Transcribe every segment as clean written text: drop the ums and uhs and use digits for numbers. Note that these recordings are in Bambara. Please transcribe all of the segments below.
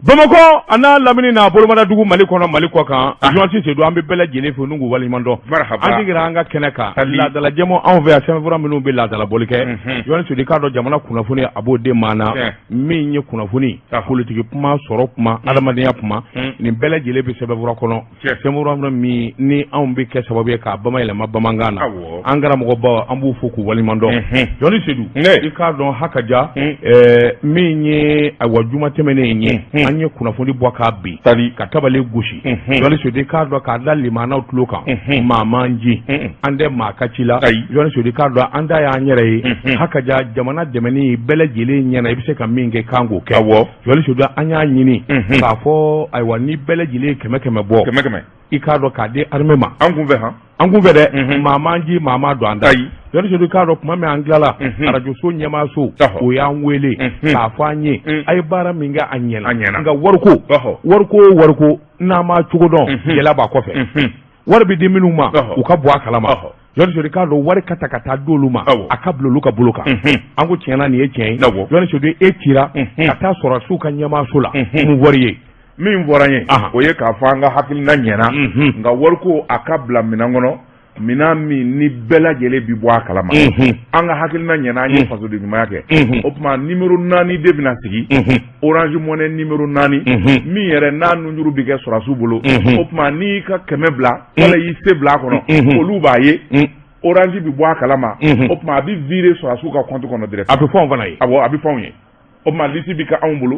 Bamakɔ a n'a lamini n'a bolomadadugu, Mali kɔnɔ, Mali kɔ kan, journaliste Seydou, an bɛ bɛɛ lajɛlen fo n'u k'u waleɲuman dɔn. Marhaba. An sigira an ka kɛnɛ kan. Sali. Laadala jɛmɔ anw fɛ yan, sɛbɛnfura minnu bɛ laadalabɔli kɛ, journaliste Seydou, i k'a dɔn jamana kunnafoni, a b'o de maa na. Min ye kunnafoni, politiki kuma, sɔrɔ kuma, adamadenya kuma, nin bɛɛ lajɛlen bɛ sɛbɛnfura kɔnɔ. Sɛbɛnfura min ni anw bɛ kɛ sababu ye k'a bamayɛlɛma bamanankan na. An karamɔgɔbaw, an b'u fo k'u waleɲuman dɔn. Journaliste Seydou, i k'a dɔn haka ja min ye, ayiwa, juma tɛmɛnen in ye, an ye kunnafoni bɔ k'a bin ka tabali gosi. Journaliste Seydou, i k'a dɔn k'a da limanaw tulo kan, maa m'an ci, an tɛ maa ka ci la. Journaliste Seydou, i k'a dɔn an ta y'an yɛrɛ ye. Haka ja, jamana dɛmɛni bɛɛ lajɛlen ɲɛna, i bɛ se ka min kɛ, kan k'o kɛ. Journaliste Seydou, an y'a ɲini k'a fɔ, ayiwa, ni bɛɛ lajɛlen ye kɛmɛ kɛmɛ bɔ, kɛmɛ kɛmɛ, i k'a dɔn k'a di armée ma. An kun fɛ han. An kun fɛ dɛ, maa m'an ci, maa ma don an da. Journaliste Seydou, i k'a dɔn tuma min an tilala, arajoso ɲɛmaaso, o y'an wele k'a fɔ an ye: a ye baara min kɛ, a ɲɛna, nka wariko, wariko, wariko, n'an m'a cogo dɔn, gɛlɛya b'a kɔfɛ. Wari bɛ di minnu ma, u ka bɔ a kalama. Journaliste Seydou, i k'a dɔn wari ka ta ka taa di olu ma, a ka bila olu ka bolo kan. An ko tiɲɛna, nin ye tiɲɛ ye. Journaliste Seydou, e cira ka taa sɔrɔdasiw ka ɲɛmaaso la, mun fɔr'i ye? Min fɔra n ye, o ye k'a fɔ an ka hakilina ɲɛna, nka wariko, a ka bila minɛn kɔnɔ, minɛn min ni bɛɛ lajɛlen bi bɔ a kalama. An ka hakilina ɲɛna, an ye fasoden ɲumanya kɛ. O tuma numéro 4 de bɛna sigi, Orange Money numéro 4, min yɛrɛ n'a nunjuru bɛ kɛ sɔrɔdasiw bolo. O tuma n'i y'i ka 100 bila wala y'i se bila a kɔnɔ, olu b'a ye, Orange bɛ bɔ a kalama. O tuma a bɛ virer sɔrɔdasiw ka compte kɔnɔ direct. A bɛ fɔ anw fana ye. Awɔ, a bɛ fɔ anw ye. O tuma liste bɛ kɛ anw bolo,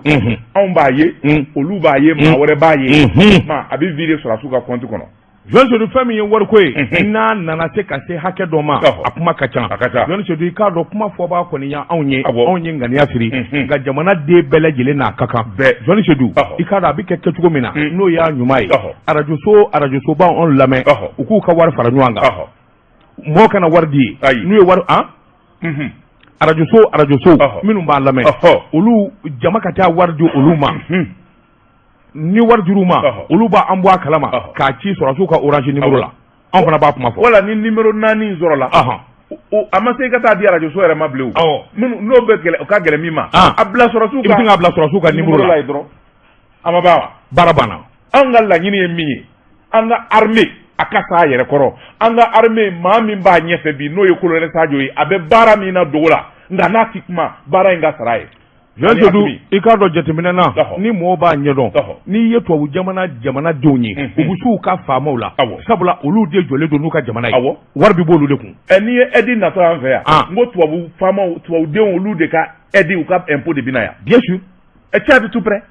anw b'a ye, olu b'a ye, maa wɛrɛ b'a ye. O tuma a bɛ virer sɔrɔdasiw ka compte kɔnɔ. Journaliste Seydou, fɛn min ye wariko ye, n'a nana se ka se hakɛ dɔ ma, a kuma ka ca. A ka ca. Journaliste Seydou, i k'a dɔn kuma fɔbaa kɔni ye anw ye. Anw ye ŋaniya siri, nka jamana den bɛɛ lajɛlen n'a ka kan. Bɛɛ. Journaliste Seydou, i k'a dɔn a bɛ kɛ kɛcogo min na, n'o y'a ɲuman ye, arajoso, arajosobaw anw lamɛn, u k'u ka wari fara ɲɔgɔn kan. Mɔgɔ kana wari di ye. N'u ye wari an arajoso, arajoso minnu b'a lamɛn, olu jama ka taa wari di olu ma. Ni wari dir'u ma, olu b'an bɔ a kalama k'a ci sɔrɔdasiw ka Orange numéro la. Anw fana b'a kuma fɔ. Wala ni numéro 4 in sɔrɔla, a ma se i ka taa di arajoso yɛrɛ ma bilen o. Minnu n'o bɛ gɛlɛ, o ka gɛlɛn min ma, a bila sɔrɔdasiw i bɛ sin k'a bila sɔrɔdasiw ka numéro la yen dɔrɔn, a ma ban wa? Baara banna. Anw ka laɲini ye min ye, an ka armée a ka s'a yɛrɛ kɔrɔ. An ka armée, maa min b'a ɲɛfɛ bi, n'o ye colonel Sadio ye, a bɛ baara min na dogo la, nka n'a ti kuma, baara in ka sara ye. Journaliste Seydou, i k'a dɔn jateminɛ na, ni mɔgɔw b'a ɲɛdɔn, n'i ye tubabu jamana jamanadenw ye, u bɛ s'u ka faamaw la, sabula olu de jɔlen don n'u ka jamana ye, wari bɛ b'olu de kun. Ɛ, n'i ye aide natɔ an fɛ yan, n ko tubabu faamaw, tubabudenw, olu de ka aide, u ka impôt de bɛ na yan. Bien sûr. Ɛ, Tchad tout près.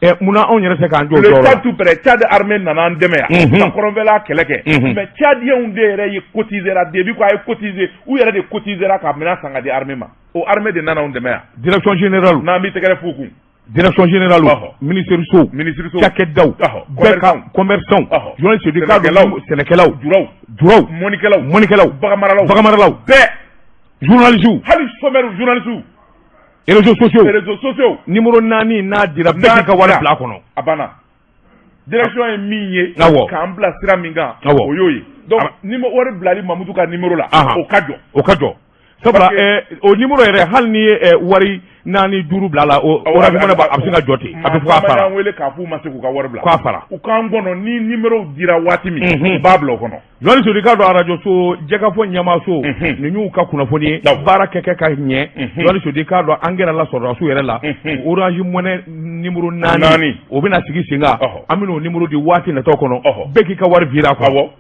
Ɛ, munna anw yɛrɛ se k'an jɔ o Le jɔyɔrɔ la? Tchad tout près, Tchad armée nana an dɛmɛ yan ka kɔrɔnfɛla kɛlɛ kɛ, mais Tchadiens de yɛrɛ ye cotiser début ko a ye cotiser, u yɛrɛ de cotiser ka minɛn san ka di armée ma. O armée de nana anw dɛmɛ yan. Direction générale. N'an bɛ tɛgɛrɛ f'u kun. Direction générale, ministère so, ministre so, cakɛdaw bɛɛ ka, commerçant, journaliste Seydou, k'a dɔn sɛnɛkɛlaw, juraw, juraw, mɔnikɛlaw, mɔnikɛlaw, baganmaralaw, baganmaralaw, bɛɛ, journalistes, hali chômeurs, journalistes, réseaux sociaux, réseaux sociaux. Numéro 4 n'a dira, bɛɛ k'i ka wari bila a kɔnɔ. A banna. Direction ye min ye, k'an bila sira min kan, o y'o ye. Donc wari bilali Mamutu ka numéro la, o ka jɔ. O ka jɔ, sabula o numéro yɛrɛ, hali ni ye wari 4, 5 bila la, o Orange Money a bɛ se ka jɔ ten, a bɛ fɔ k'a fara. Y'an wele k'a f'u ma se k'u ka wari bila. K'a fara. U k'an kɔnɔ ni numéro dira waati min, u b'a bila o kɔnɔ. Journaliste Seydou, i k'a dɔn arajoso jɛkafɔ ɲɛmaaso, nin y'u ka kunnafoni ye, baara kɛ ka ɲɛ. Journaliste Seydou, i k'a dɔn an gɛrɛla sɔrɔdasiw yɛrɛ la, Orange Money numéro 4, o bɛna sigi sen kan. An bɛna o numéro di waati nataw kɔnɔ, bɛɛ k'i ka wari virer a kɔnɔ.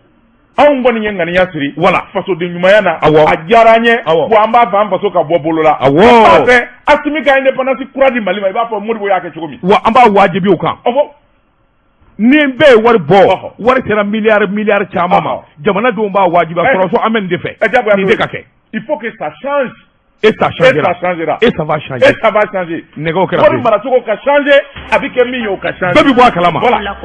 Anw kɔni ye ŋaniya siri. Fasoden ɲumanya na. A diyara an ye. Wa an b'a fɛ an faso ka bɔ bolo la. An b'a fɛ Asimi ka indépendance kura di Mali ma, i b'a fɔ Modibo y'a kɛ cogo min. Wa an b'a wajibi o kan. Ni bɛɛ ye wari bɔ, wari sera miliyari miliyari caman ma, jamanadenw b'a wajibi sɔrɔ, an bɛ nin de fɛ, nin de ka kɛ. Il faut que ça change. Et ça changera. Et ça changera. Et ça va changer. Et ça va changer. Nɛgɛw kɛra. Wari maracogo ka changer, a bɛ kɛ min ye, o ka changer. Bɛɛ bɛ bɔ a kalama. Voilà.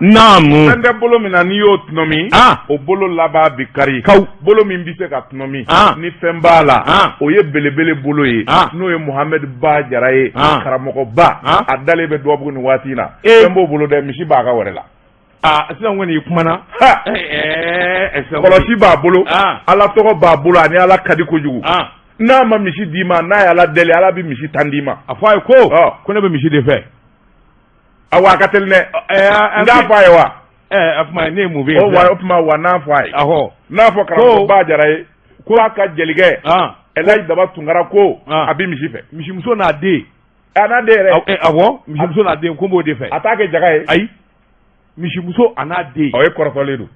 Naamu. Fɛn tɛ bolo min na, n'i y'o tɔnɔmi, o bolo laban bi kari. Kaw. Bolo min bɛ se ka tɔnɔmi, ni fɛn b'a la, o ye belebele bolo ye, n'o ye Mohamed Ba Jara ye, karamɔgɔba. A dalen bɛ Duwabugu nin waati in na. Fɛn b'o bolo dɛ, misi b'a ka wɛrɛ la. Aa, sisan kɔni i kumana. Kɔlɔsi b'a bolo, Ala tɔgɔ b'a bolo, ani Ala ka di kojugu. N'a ma misi d'i ma, n'a ye Ala deli, Ala bɛ misi 10 d'i ma. A fɔ a ye ko ne bɛ misi de fɛ. Awa, a ka teli dɛ. N k'a fɔ a ye wa? A kuma ne ye mun fɛ? O wa, o tuma wa, n'a fɔ a ye. N'a fɔ karamɔgɔ Ba Jara ye ko a ka jelikɛ Elhaji Daba Tunkara ko a bɛ misi fɛ. Misimuso n'a den. A n'a den yɛrɛ. Awɔ, misimuso n'a den, ko n b'o de fɛ. A t'a kɛ jaga ye. Ayi, misimuso a n'a den. O ye kɔrɔtɔlen don.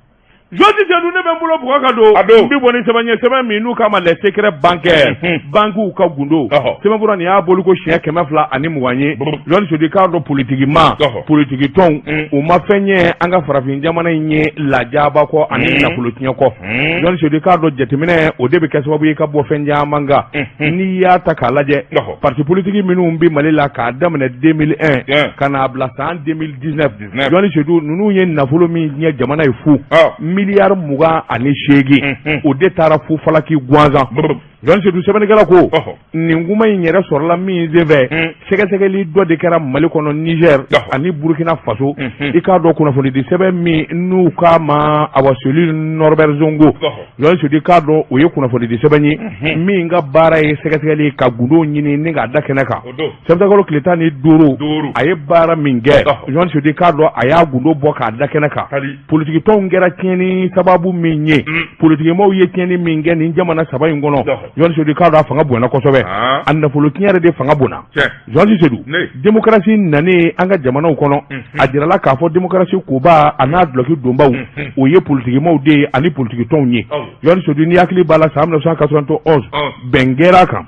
Journaliste Seydou, ne bɛ n bolo bugɔ ka don. A don. N bɛ bɔ ni sɛbɛn ye, sɛbɛn min n'u k'a ma les secrets bancaires, bankiw ka gundo. Sɛbɛnfura nin y'a boli ko siɲɛ 220 ye. Journaliste Seydou, k'a dɔn politiki ma, politiki tɔnw, u ma fɛn ɲɛ an ka farafin jamana in ye lajaba kɔ ani nafolo tiɲɛ kɔ. Journaliste Seydou, k'a dɔn jateminɛ o de bɛ kɛ sababu ye ka bɔ fɛn caman kan. N'i y'a ta k'a lajɛ, parti politique minnu bɛ Mali la k'a daminɛ 2001 ka n'a bila san 2019, Journaliste Seydou, ninnu ye nafolo min tiɲɛ jamana ye fu, miliyari 28, o de taara fu falaki gansan. Journaliste Seydou, sɛbɛnnikɛla ko nin kuma in yɛrɛ sɔrɔla min senfɛ, sɛgɛsɛgɛli dɔ de kɛra Mali kɔnɔ, Niger ani Burkina Faso. I k'a dɔn kunnafonidi sɛbɛn min n'u k'a ma awa Cellule Norbert Zongo, Journaliste Seydou, k'a dɔn o ye kunnafonidi sɛbɛn ye min ka baara ye sɛgɛsɛgɛli ka gundo ɲini ni k'a da kɛnɛ kan. Sɛbɛnnikalo tile 15, a ye baara min kɛ, Journaliste Seydou, k'a dɔn a y'a gundo bɔ k'a da kɛnɛ kan. Politikitɔnw kɛra tiɲɛni sababu min ye, politikimaaw ye tiɲɛni min kɛ nin jamana saba in kɔnɔ, Journaliste Seydou, k'a dɔn a fanga bonyana kosɛbɛ, a nafolo tiɲɛ yɛrɛ de fanga bonyana. Journaliste Seydou, démocratie nanen an ka jamanaw kɔnɔ, a jirala k'a fɔ démocratie koba a n'a dulɔki donbaw, o ye politikimaaw de ye ani politikitɔnw ye. Journaliste Seydou, n'i hakili b'a la, san 1991, bɛn kɛra a kan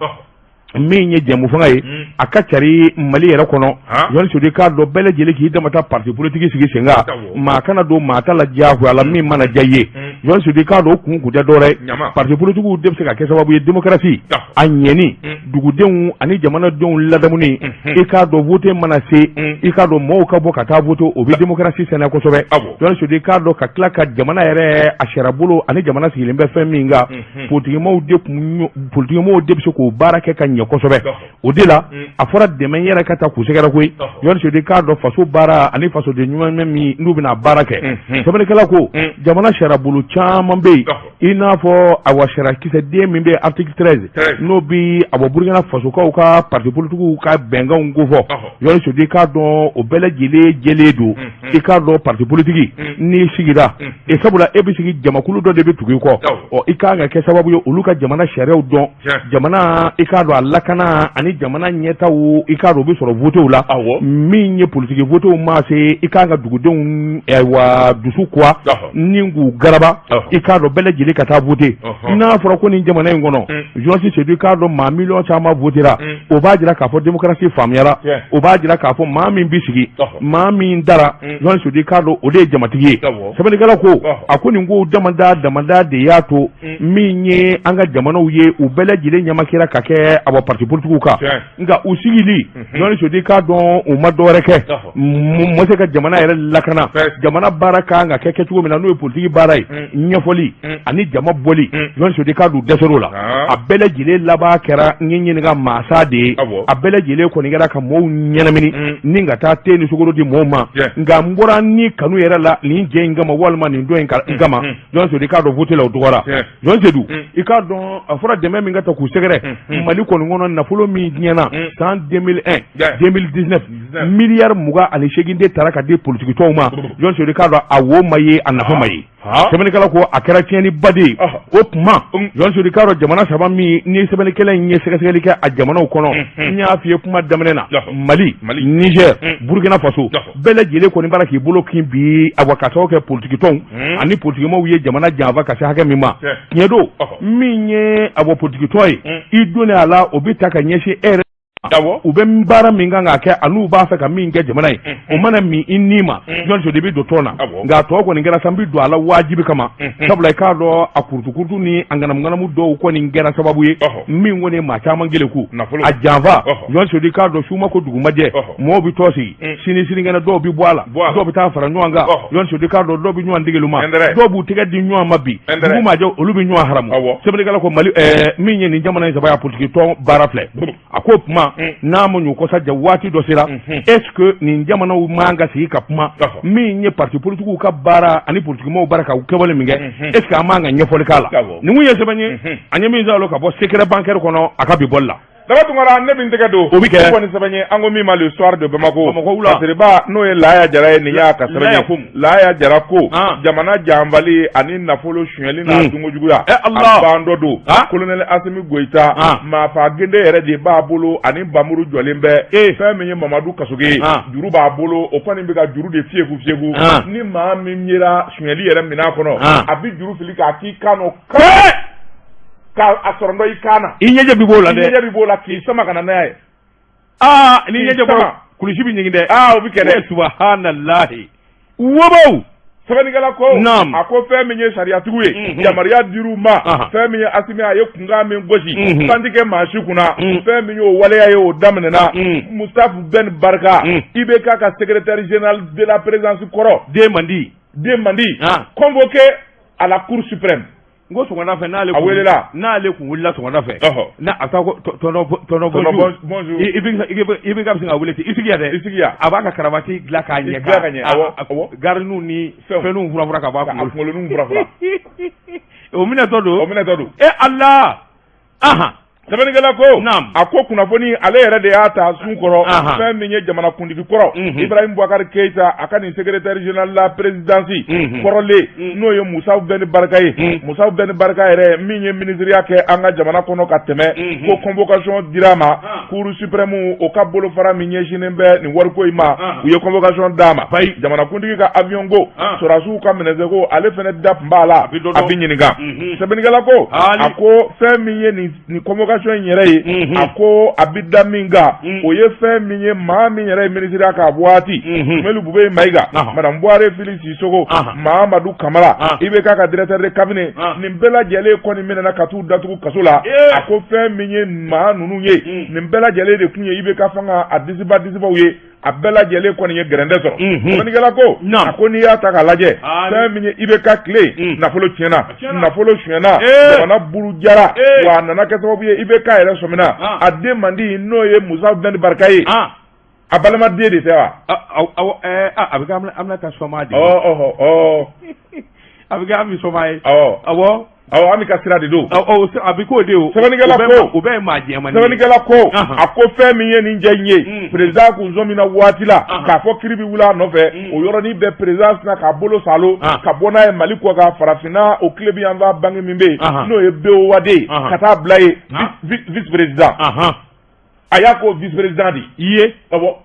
min ye jɛmu fanga ye, a ka cari Mali yɛrɛ kɔnɔ. Journaliste Seydou, k'a dɔn bɛɛ lajɛlen k'i damata parti politique sigi sen kan, maa kana don maa ta la diyagoya la min mana diya i ye. Journaliste Seydou, k'a dɔn o kun tɛ dɔwɛrɛ ye, parti politique de bɛ se ka kɛ sababu ye démocratie a ɲɛni, dugudenw ani jamanadenw ladamuni. I k'a dɔn vote mana se, i k'a dɔn mɔgɔw ka bɔ ka taa vote, o bɛ démocratie sɛnɛ kosɛbɛ. Journaliste Seydou, k'a dɔn ka tila ka jamana yɛrɛ a sariyabolo ani jamana sigilen bɛ fɛn min kan, politikimaaw de kun, politikimaaw de bɛ se k'o baara kɛ ka ɲɛ kosɛbɛ. O de la a fɔra dɛmɛ yɛrɛ ka ta k'u sɛgɛrɛ koyi. Journaliste Seydou, k'a dɔn faso baara ani fasoden ɲuman min n'u bɛna baara kɛ, sɛbɛnnikɛla ko jamana sariyabolo caman bɛ yen, i n'a fɔ awa sariyakisɛden min bɛ article 13, n'o bɛ awa Burukina Fasokaw ka parti politigiw ka bɛnkanw kofɔ. Journaliste Seydou, k'a dɔn o bɛɛ lajɛlen jɛlen don. I k'a dɔn parti politique n'i sigira e, sabula e bɛ sigi, jamakulu dɔ de bɛ tugu i kɔ, ɔ i kan ka kɛ sababu ye olu ka jamana sariyaw dɔn, jamana i k'a dɔn a lakana ani jamana ɲɛtaw, i k'a dɔn o bɛ sɔrɔ votew la. Min ye politiki votew ma se, i kan ka dugudenw wa dusu kuwa ni k'u garaba, i k'a dɔn bɛɛ lajɛlen ka taa vote. N'a fɔra ko nin jamana in kɔnɔ, journaliste Seydou, k'a dɔn maa miliyɔn caman votera, o b'a jira k'a fɔ démocratie faamuyara, o b'a jira k'a fɔ maa min bɛ sigi, maa min dara, journaliste Seydou, k'a dɔn o de ye jamatigi ye. Sɛbɛnnikɛla ko a ko nin ko damada damada de y'a to min ye an ka jamanaw ye, u bɛɛ lajɛlen ɲamakera ka kɛ awa parti politigiw kan. Nka u sigili, journaliste Seydou, k'a dɔn u ma dɔwɛrɛ kɛ, ma se ka jamana yɛrɛ lakana. Jamana baara kan ka kɛ kɛcogo min na, n'o ye politiki baara ye, ɲɛfɔli ani jama bɔli, journaliste Seydou, k'a dɔn dɛsɛr'o la. A bɛɛ lajɛlen laban kɛra n ye ɲininka maasa de ye. A bɛɛ lajɛlen kɔni kɛra ka mɔɔw ɲɛnamini ni ka taa te ni sukaro di mɔɔw ma. Nka n bɔra ni kanu yɛrɛ la nin jɛ in kama walima nin dɔn in kama, journaliste Seydou, k'a dɔn vote la o dɔgɔyara. Journaliste Seydou, i k'a dɔn a fɔra dɛmɛ min ka ta k'u sɛgɛrɛ Mali kɔni kɔnɔ, nafolo min tiɲɛna san 2001 2019, miliyari 28 de taara ka di politiki tɔnw ma. Journaliste Seydou, k'a dɔn a wo ma ye, a nafa ma ye. Sɛbɛnnikɛla ko a kɛra tiɲɛniba de ye. O tuma, journaliste Seydou, k'a dɔn jamana saba min ni sɛbɛnnikɛla in ye sɛgɛsɛgɛli kɛ a jamanaw kɔnɔ, n y'a f'i ye kuma daminɛ na, Mali, Niger, Burkina Faso, bɛɛ lajɛlen kɔni b'a la k'i bolo kin bi awa ka sababu kɛ politiki tɔnw ani politikimaaw ye jamana janfa ka se hakɛ min ma. Tiɲɛ don, min ye awa politiki tɔn ye, i donnen a la, o bɛ ta ka ɲɛsin e yɛrɛ, u bɛ baara min kan k'a kɛ ani u b'a fɛ ka min kɛ jamana ye, o mana min i ni ma, journaliste Seydou, i bɛ don tɔn na. Nka a tɔ kɔni kɛra sa, n bɛ don a la wajibi kama, sabula i k'a dɔn a kurutukurutu ni a ŋanamuŋanamu dɔw kɔni kɛra sababu ye min kɔni ye maa caman keleku a janfa. Journaliste Seydou, i k'a dɔn su ma ko dugu ma jɛ, mɔgɔw bɛ tɔn sigi, sini sinikɛnɛ dɔw bɛ bɔ a la, dɔw bɛ taa fara ɲɔgɔn kan. Journaliste Seydou, i k'a dɔn dɔw bɛ ɲɔgɔn degelu ma, dɔw b'u tɛgɛ di ɲɔgɔn ma, bi dugu ma jɛ, olu bɛ ɲɔgɔn haramu. Sɛbɛnnikɛla ko Mali min ye nin jamana in saba ya politiki tɔn baara filɛ. A ko kuma n'a ma ɲɛ kɔsa ja waati dɔ sera, est ce que nin jamanaw man ka sigi ka kuma min ye parti politigiw ka baara ani politikimɔgɔw baara ka kɛwale min kɛ, est ce que an man ka ɲɛfɔli k'a la? Nin kun ye sɛbɛn ye an ye min sɔrɔ ka bɔ Secret bancaire kɔnɔ a ka bi bɔli la. Daba Tunkara, ne bɛ n tɛgɛ don O bɛ kɛ. O kɔni sɛbɛn ye, an ko min ma Le Soir de Bamako. Bamakɔ wula. Fasiriba n'o ye Laya Jara ye, nin y'a ka sɛbɛn Laya ye. ko mun? Laya Jara ko jamana janfali ani nafolo sonyɛli n'a dunkojuguya Eh, Allah. a ban dɔ don. Colonel Asimi Goyita, maafa gende yɛrɛ de b'a bolo ani bamuru jɔlen bɛ. Fɛn min ye Mamadu Kasoge ye, juru b'a bolo, o kɔni bɛ ka juru de fiyeku fiyeku. Ni maa min yera sonyɛli yɛrɛ minɛn kɔnɔ, a bɛ juru fili k'a k'i kan nɔ k'a a sɔrɔ dɔ i kan na. I ɲɛjɛ bi b'o la I dɛ. ɲɛjɛ bɛ b'o la k'i sama ka na n'a ye. Aa, ni ɲɛjɛ K'i bɔra, sama. Kulusi bɛ ɲigin dɛ. Aa, o bɛ kɛ dɛ. Subahanallahi, wobow. Sɛbɛnnikɛla ko a ko fɛn min ye sariyatigiw ye, yamaruya dir'u ma. Fɛn min ye Asimi, a ye kunkan min gosi, fan tɛ kɛ maa si kunna. Fɛn min y'o waleya ye, o daminɛna. Mustafa Ben Barka, IBK ka secrétaire général de la présidence kɔrɔ, Den man di. Den man di, convoqué à la Cour suprême. N ko sɔgɔmada fɛ n'ale A welela. N'ale kun wulila sɔgɔmada fɛ, n'a a bɛ taa ko tɔnɔ tɔnɔ. Tɔnɔ, bonjour. Bonjour. I bɛ ka se ka wele ten, i sigi yan dɛ. I sigi yan. A b'a ka karavati dilan k'a ɲɛ. I dilan ka ɲɛ, awɔ, awɔ. Gariniw ni Fɛnw. fɛnw fura fura ka bɔ a Ka a kunkolo. kunkoloninw fura fura. O minɛtɔ don. O minɛtɔ don. E Ala, ahan. Sɛbɛnnikɛla ko a ko kunnafoni ale yɛrɛ de y'a ta sun kɔrɔ. Fɛn min ye jamanakuntigi kɔrɔ Ibrahim Boubacar Keïta, a ka nin secrétaire général la présidence kɔrɔlen, n'o ye Musa Ben Barka ye, Musa Ben Barka yɛrɛ min ye ministeriya kɛ an ka jamana kɔnɔ ka tɛmɛ, ko convocation dira a ma. Cour suprême, o ka bolofara min ɲɛsinnen bɛ nin wariko in ma, u ye convocation d'a ma. Jamanakuntigi ka avion ko, sɔrɔdasiw ka minɛseko, ale fana da tun b'a la. A bɛ dɔ A dɔn. bɛ ɲininka. Sɛbɛnnikɛla ko a ko fɛn min ye nin convocation in yɛrɛ ye, a ko a bɛ da min kan, o ye fɛn min ye maa min yɛrɛ ye minisiriya k'a waati, Soumeylou Boubèye Maïga, madame Buware Fily Sissoko, Mahamadou Kamara, IBK ka directeur de cabinet, nin bɛɛ lajɛlen kɔni minɛna ka t'u datugu kaso la. A ko fɛn min ye maa ninnu ye, nin bɛɛ lajɛlen de tun ye IBK fanga a disiba disibaw ye, a bɛɛ lajɛlen kɔni ye gɛrɛndɛ sɔrɔ. Sɛbɛnnikɛla ko a ko n'i y'a ta k'a lajɛ, fɛn min ye IBK tile, nafolo tiɲɛna, Tiɲɛna. nafolo sonyɛna, jamana burujara, wa a nana kɛ sababu ye IBK yɛrɛ sɔmina a den man di, n'o ye Musa Ben Barka ye. A balimaden de tɛ wa? Awɔ, a bɛ kɛ Aminata sɔma de ye. Ɔ ɔ ɔ. A bɛ kɛ Ami sɔma ye. Ɔ. Awɔ. Awɔ, Ami ka sira de don. Ɔ, a bɛ k'o de ye o. Sɛbɛnnikɛla O bɛɛ ko o bɛɛ ye maa jɛman ye. Sɛbɛnnikɛla ko a ko fɛn min ye nin jɛ in ye, président kun sɔmina waati la k'a fɔ kiri bɛ wuli a nɔfɛ, o yɔrɔnin bɛɛ président sina k'a bolo salo ka bɔ n'a ye Mali kɔ kan, farafinna o tile bi yanfan banque min bɛ yen, n'o ye BOAD ye, ka taa bila yen vice président. A y'a ko vice président de. I ye. Awɔ.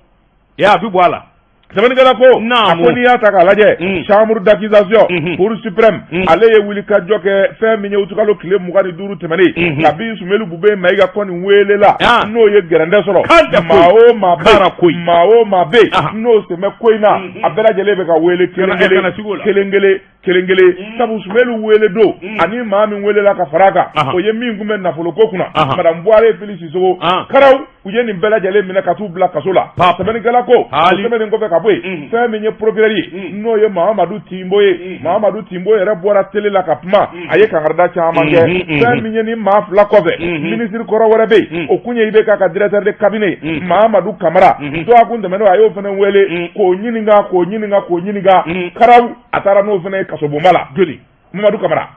A bɛ bɔ a la. Sɛbɛnnikɛla ko a ko n'i y'a ta k'a lajɛ, chambre d'accusation, Cour suprême, ale ye wulikajɔ kɛ fɛn min ye utukalo tile 25 tɛmɛnen, kabi Soumeylou Boubèye Maïga kɔni welela, n'o ye gɛrɛndɛ sɔrɔ. Kan tɛ Maa o maa bɛ Kara koyi. yen, maa o maa bɛ yen n'o sen bɛ ko in na, a bɛɛ lajɛlen bɛ ka wele kelen Kana kelen sigi o la. kelen kelen kelen kelen, sabu Soumeylou wele don ani maa min welela ka fara a kan, o ye min tun bɛ nafolo ko kunna, madame Buware Fily Sissoko. Karaw, u ye nin bɛɛ lajɛlen minɛ ka t'u bila kaso la. Pap. Sɛbɛnnikɛla ko o Hali. sɛbɛnni kɔfɛ ka bɔ yen, fɛn min ye procureur ye, n'o ye Mahamadu Timbo ye, Mahamadu Timbo yɛrɛ bɔra télé la ka kuma, a ye kankarida caman kɛ. Fɛn min ye ni maa fila kɔfɛ, ministre kɔrɔ wɛrɛ bɛ yen, o kun ye IBK ka directeur de cabinet Mahamadu Kamara. Dɔgɔkun tɛmɛnen, a y'o fana wele k'o ɲininka, k'o ɲininka, k'o ɲininka. Karaw, a taara n'o fana ye kasobonba la. Joli? Mamadu Kamara.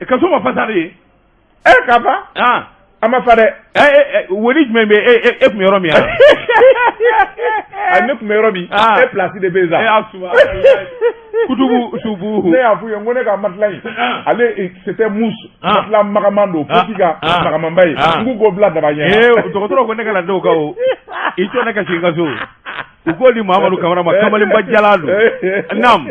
Kaso ma fasa de ye. K'a fa a ma fa dɛ. Weli jumɛn bɛ e e tun bɛ yɔrɔ min yan? A ne tun bɛ yɔrɔ min, e place de bɛ yen sa. A suba kutubu subu. Ne y'a f'u ye n ko ne ka matelas in, ale c'était mousse, matelas magaman don, fo k'i ka magamanba ye, n k'u k'o bila daba ɲɛ. Dɔgɔtɔrɔ ko ne kana da o kan o, i to ne ka sigi n ka so, u k'o di Mahamadu Kamara ma, kamalenba jalan don. Naam.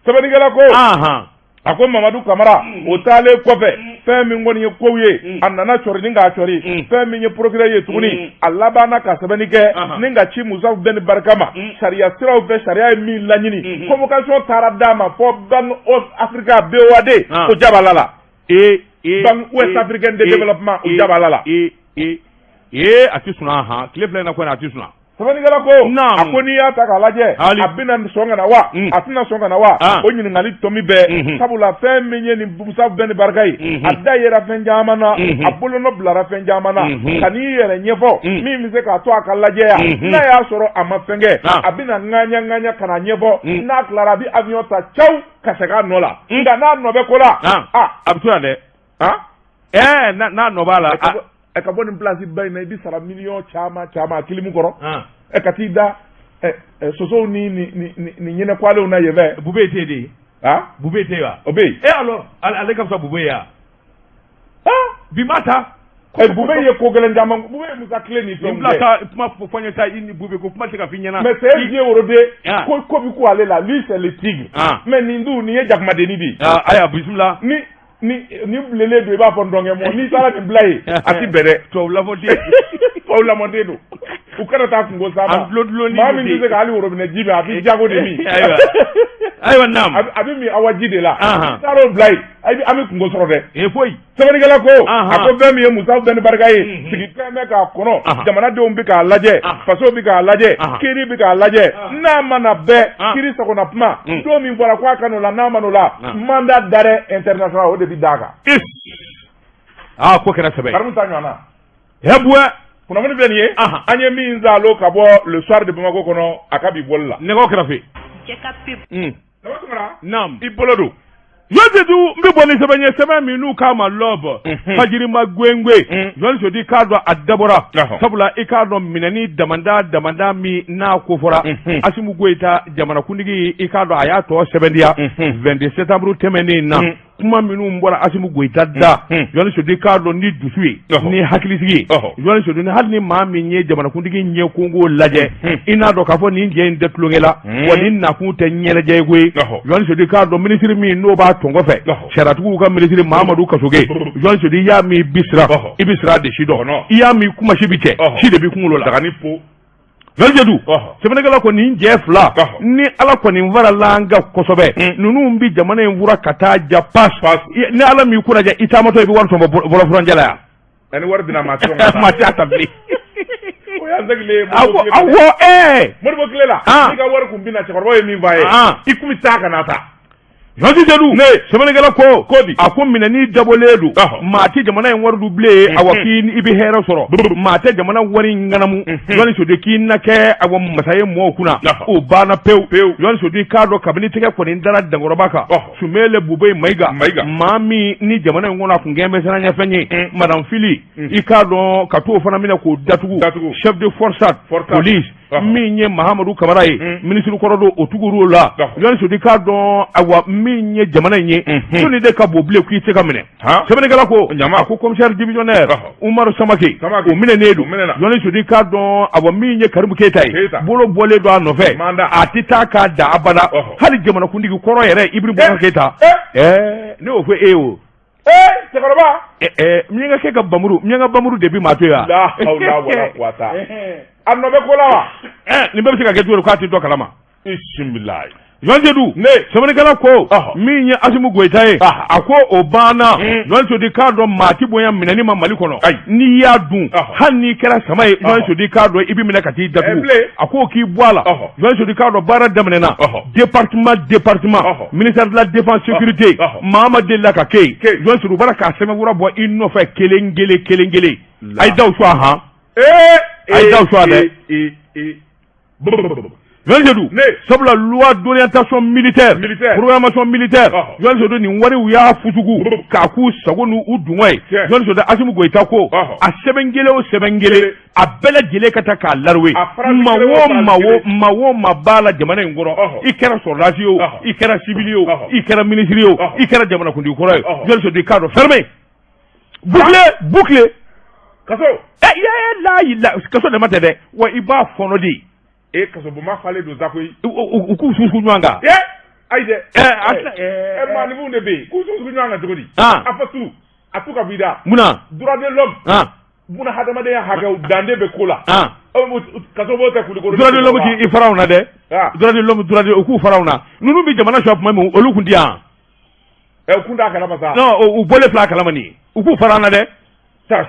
Sɛbɛnnikɛla ko a ko Mamadu Kamara, o taalen kɔfɛ, fɛn min kɔni ye kow ye, a nana cɔri ni k'a cɔri. Fɛn min ye procureur ye tuguni, a labanna ka sɛbɛnni kɛ ni ka ci Musa Ben Barka ma, sariya siraw fɛ, sariya ye min laɲini, convocation taara d'a ma fɔ Banque of Africa, BOAD, o jabala la. Banque Ouest Africaine de Développement, o jabala la. Ee, a tɛ sunɔgɔ han, tile fila in na kɔni a tɛ sunɔgɔ. Sɛbɛnnikɛla ko a ko n'i y'a ta k'a lajɛ a bɛna sɔn ka na wa a tɛna sɔn ka na wa o ɲininkali tomi bɛɛ sabula fɛn min ye nin Musa Bɛn Barika ye a da yera fɛn caman na a bolonɔ bilara fɛn caman na ka n'i yɛrɛ ɲɛfɔ min bɛ se k'a to a ka lajɛya n'a y'a sɔrɔ a ma fɛn kɛ a bɛna ŋaɲa ŋaɲa ka na ɲɛfɔ n'a tilara a bɛ avion ta caw ka segin a nɔ la nka n'a nɔ bɛ ko la a bɛ to yan dɛ n'a nɔ b'a la ɛ ka bɔ nin place ba in na i bɛ sara miliyɔn caman caman a kilimu kɔrɔ ɛ ka t'i da sosow ni ni ni ɲɛnɛkwalenw na yen fɛ. Bube tɛ de. Ah? Bube tɛ wa? O bɛ yen. E alors ale ka fisa Bube ye wa? Bi ma ta. Ɛ Bube ye ko gɛlɛn caman Bube ye Musa Tile ni fɛnw kɛ. Nin bila sa kuma fɔ n ye sa i ni Bube ko kuma tɛ se ka f'i ɲɛna. Mais c'est un vieux rodé. Ko ko bi ko ale la lui c'est le tigre. Mais nin dun nin ye jakumadennin de ye. Ayiwa bisimila. Ni ni ni bilennen don i b'a fɔ ndɔnkɛ mɔ n'i taara nin bila yen a ti bɛn dɛ. Tubabu lamɔden. Tubabu lamɔden don u kana taa kungo s'a ma. A dulon dulonni maa min tɛ se ka hali worobinɛ ji min a bɛ jago de min. Ayiwa ayiwa naam. A bɛ min awa ji de la. N'i taara o bila yen an bɛ kungo sɔrɔ dɛ. Ee foyi. Sɛbɛnnikɛla ko a ko fɛn min ye Musa Bɛn Barika ye sigifɛn bɛ k'a kɔnɔ jamanadenw bɛ k'a lajɛ faso bɛ k'a lajɛ kiiri bɛ k'a lajɛ n'a mana bɛn kiiri sagona kuma don min fɔra ko a ka n'o la n'a ma n'o la mandat d'arrêt international o de bɛ d'a kan. Aa ko kɛra sɛbɛ ye. Karimu ta ɲɔgɔn na. Hɛbuwɛ. Kunnafoni filɛ nin ye an ye min zalo ka bɔ Le Soir de Bamako kɔnɔ a ka bi bɔli la. Nɛgɛw kɛrɛfɛ. Naam. I bolo don. Jɔnsedu n bɛ bɔ ni sɛbɛn ye sɛbɛn min n'u k'a ma L'aube fajirima gwengwe Jɔnsedu i k'a dɔn a dabɔra sabula i k'a dɔn minɛni damanda damanda min n'a ko fɔra Asimu Goyita jamanakuntigi i k'a dɔn a y'a tɔ sɛbɛntiya 22 septembre tɛmɛnen na kuma minnu bɔra Asimu Goyita da Jɔnsedu i k'a dɔn ni dusu ye ni hakilisigi ye Jɔnsedu ni hali ni maa min ye jamanakuntigi ɲɛkunko lajɛ i n'a dɔn k'a fɔ nin jɛ in tɛ tulonkɛ la wa nin nakun tɛ ɲɛnajɛ ye koyi Jɔnsedu i k'a dɔn minisiri min n'o b'a tɔn kɔfɛ sariyatigiw ka minisiri Mahamadu Kasoge Jɔnsedu i y'a min bi siran i bɛ siran de si dɔn i y'a min kumasi bi cɛ si de b'i kunkolo la Jɔnsedu sɛbɛnnikɛla ko nin jɛ fila ni Ala kɔni farala an kan kosɛbɛ ninnu bɛ jamana in fura ka taa ja pas ni Ala m'i kunnaja i taamatɔ i bɛ wari tɔmɔ bɔlɔfurancɛ la yan. Ni wari bɛna maa tɛ maa t'a ta bilen. O y'an sigilen ye. Awɔ awɔ ɛɛ. Modibo tile la. N'i ka wari kun binna cɛkɔrɔbaw ye min f'a ye. I kun bɛ taa ka na ta. Jɔnsedu sɛbɛnnikɛla ko ko di a ko minɛni dabɔlen don maa tɛ jamana in wari dun bilen awa k'i i bɛ hɛrɛ sɔrɔ maa tɛ jamana wari ŋanamu Jɔnsedu k'i na kɛ awa masa ye mɔgɔw kunna o banna pewu pewu Jɔnsedu i k'a dɔn kabini tɛgɛ kɔni dara dankɔrɔba kan Sumele Bubɛyi Mayiga maa min ni jamana in kɔnɔ a kun kɛlen bɛ siranɲɛfɛn ye madame Fili i k'a dɔn ka t'o fana minɛ k'o datugu chef de forçat police min ye Mahamadu Kamara ye minisiri kɔrɔ don o tugur'o la Jɔnsedu i k'a dɔn awa min ye jamana in ye soni de ka bon bilen k'i tɛ ka minɛ sɛbɛnnikɛla ko a ko commissaire divisionnaire Umaru Samake o minɛnen don Jɔnsedu i k'a dɔn awa min ye Karimu Keyita ye bolo bɔlen don a nɔfɛ a tɛ taa k'a da abada hali jamanakuntigi kɔrɔ yɛrɛ Ibrahim Boubacar Keyita ɛɛ ne y'o fɔ e ye o cɛkɔrɔba miyankakɛ ka bamuru miyanka bamuru de bi maa to yan la hawla wala quwata a nɔ bɛ ko la wa nin bɛɛ bɛ se ka kɛ cogo di k'a tɛ dɔ kalama bisimilayi Jɔnsedu ne sɛbɛnnikɛla ko min ye Asimu Goyita ye a ko o banna Jɔnsedu i k'a dɔn maa tɛ bonya minɛni ma Mali kɔnɔ n'i y'a dun hali n'i kɛra sama ye Jɔnsedu i k'a dɔn i bɛ minɛ ka t'i datugu a ko k'i bɔ a la Jɔnsedu i k'a dɔn baara daminɛna département département ministère de la défense sécurité maa ma delila ka kɛ yen Jɔnsedu u b'a la k'a sɛbɛnfura bɔ i nɔfɛ kelen kelen kelen kelen a ye daw su a han a ye daw su a dɛ. Jɔnsedu sabula loi d'orientation militaire programmation militaire Jɔnsedu nin wari u y'a fusugu k'a k'u sago n'u dungɔ ye Jɔnsedu Asimu Goyita ko a sɛbɛn kelen o sɛbɛn kelen a bɛɛ lajɛlen ka taa k'a laruwe maa o maa o maa o maa b'a la jamana in kɔrɔ i kɛra sɔrɔdasi ye o i kɛra civil ye o i kɛra minisiri ye o i kɛra jamanakuntigi kɔrɔ ye Jɔnsedu i k'a dɔn fermé bouclé bouclé kaso la kaso dama tɛ dɛ wa i b'a fɔnɔ de e kasobonba falen don sa koyi u k'u susu ɲɔgɔn kan ayi dɛ ɛ maaninfinw de bɛ yen k'u susu ɲɔgɔn kan cogo di a fɔ tu a tu ka bɔ i da munna droit de l'homme buna hadamadenya hakɛw dande bɛ ko la kaso b'o tɛ kulikoro droit de l'homme k'i fara anw na dɛ droit de l'homme droit de u k'u fara anw na ninnu bɛ jamana suɲɛ tuma min olu kun tɛ yan ɛ u kun t'a kalama sa non u bɔlen filɛ a kalama nin ye u k'u fara an na dɛ tas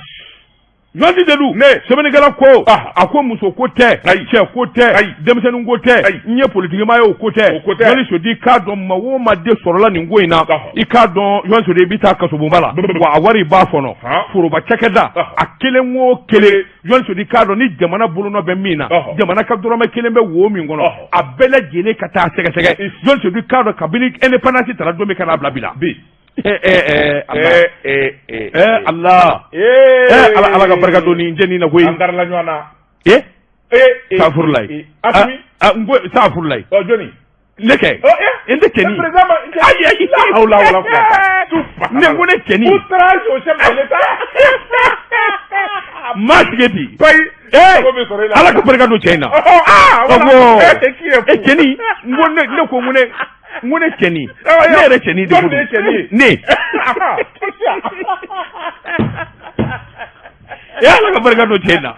Journaliste Seydou Ne. Sɛbɛnnikɛla ko a ko muso ko tɛ, Ayi. cɛ ko tɛ, Ayi. denmisɛnnin ko tɛ, Ayi. n ye politikima ye o ko tɛ. O ko tɛ. Journaliste Seydou, i k'a dɔn maa o maa de sɔrɔla nin ko in na, i k'a dɔn Journaliste Seydou, i bɛ taa kasobonba la, wa a wari i b'a fɔnɔ. Foroba cakɛda a kelen o kelen, Journaliste Seydou, i k'a dɔn ni jamana bolonɔ bɛ min na, jamana ka dɔrɔmɛ kelen bɛ wo min kɔnɔ, a bɛɛ lajɛlen ka taa sɛgɛsɛgɛ. Journaliste Seydou, i k'a dɔn kabini indépendance tara don min ka n'a bila bi la. Bi. Allah, Allah, Ala, Ala ka barika don nin jɛni na koyi. An karila ɲɔgɔn na. Safurulayi. Asimi. N ko safurulayi. Ɔ, jɔni? Ne kɛ. N tɛ cɛnin. Président ma. Ayi, ayi. Hawla wala quwwata. Ne ko ne cɛnin. Outrage au chef de l'État. Maa tigɛ di. Payi. Ala ka barika don cɛ in na. Awɔ. E cɛnin, n ko ne ko n ko ne. N ko ne cɛnin, ne yɛrɛ cɛnin de ko don. Ne. E Ala ka barika don cɛ in na.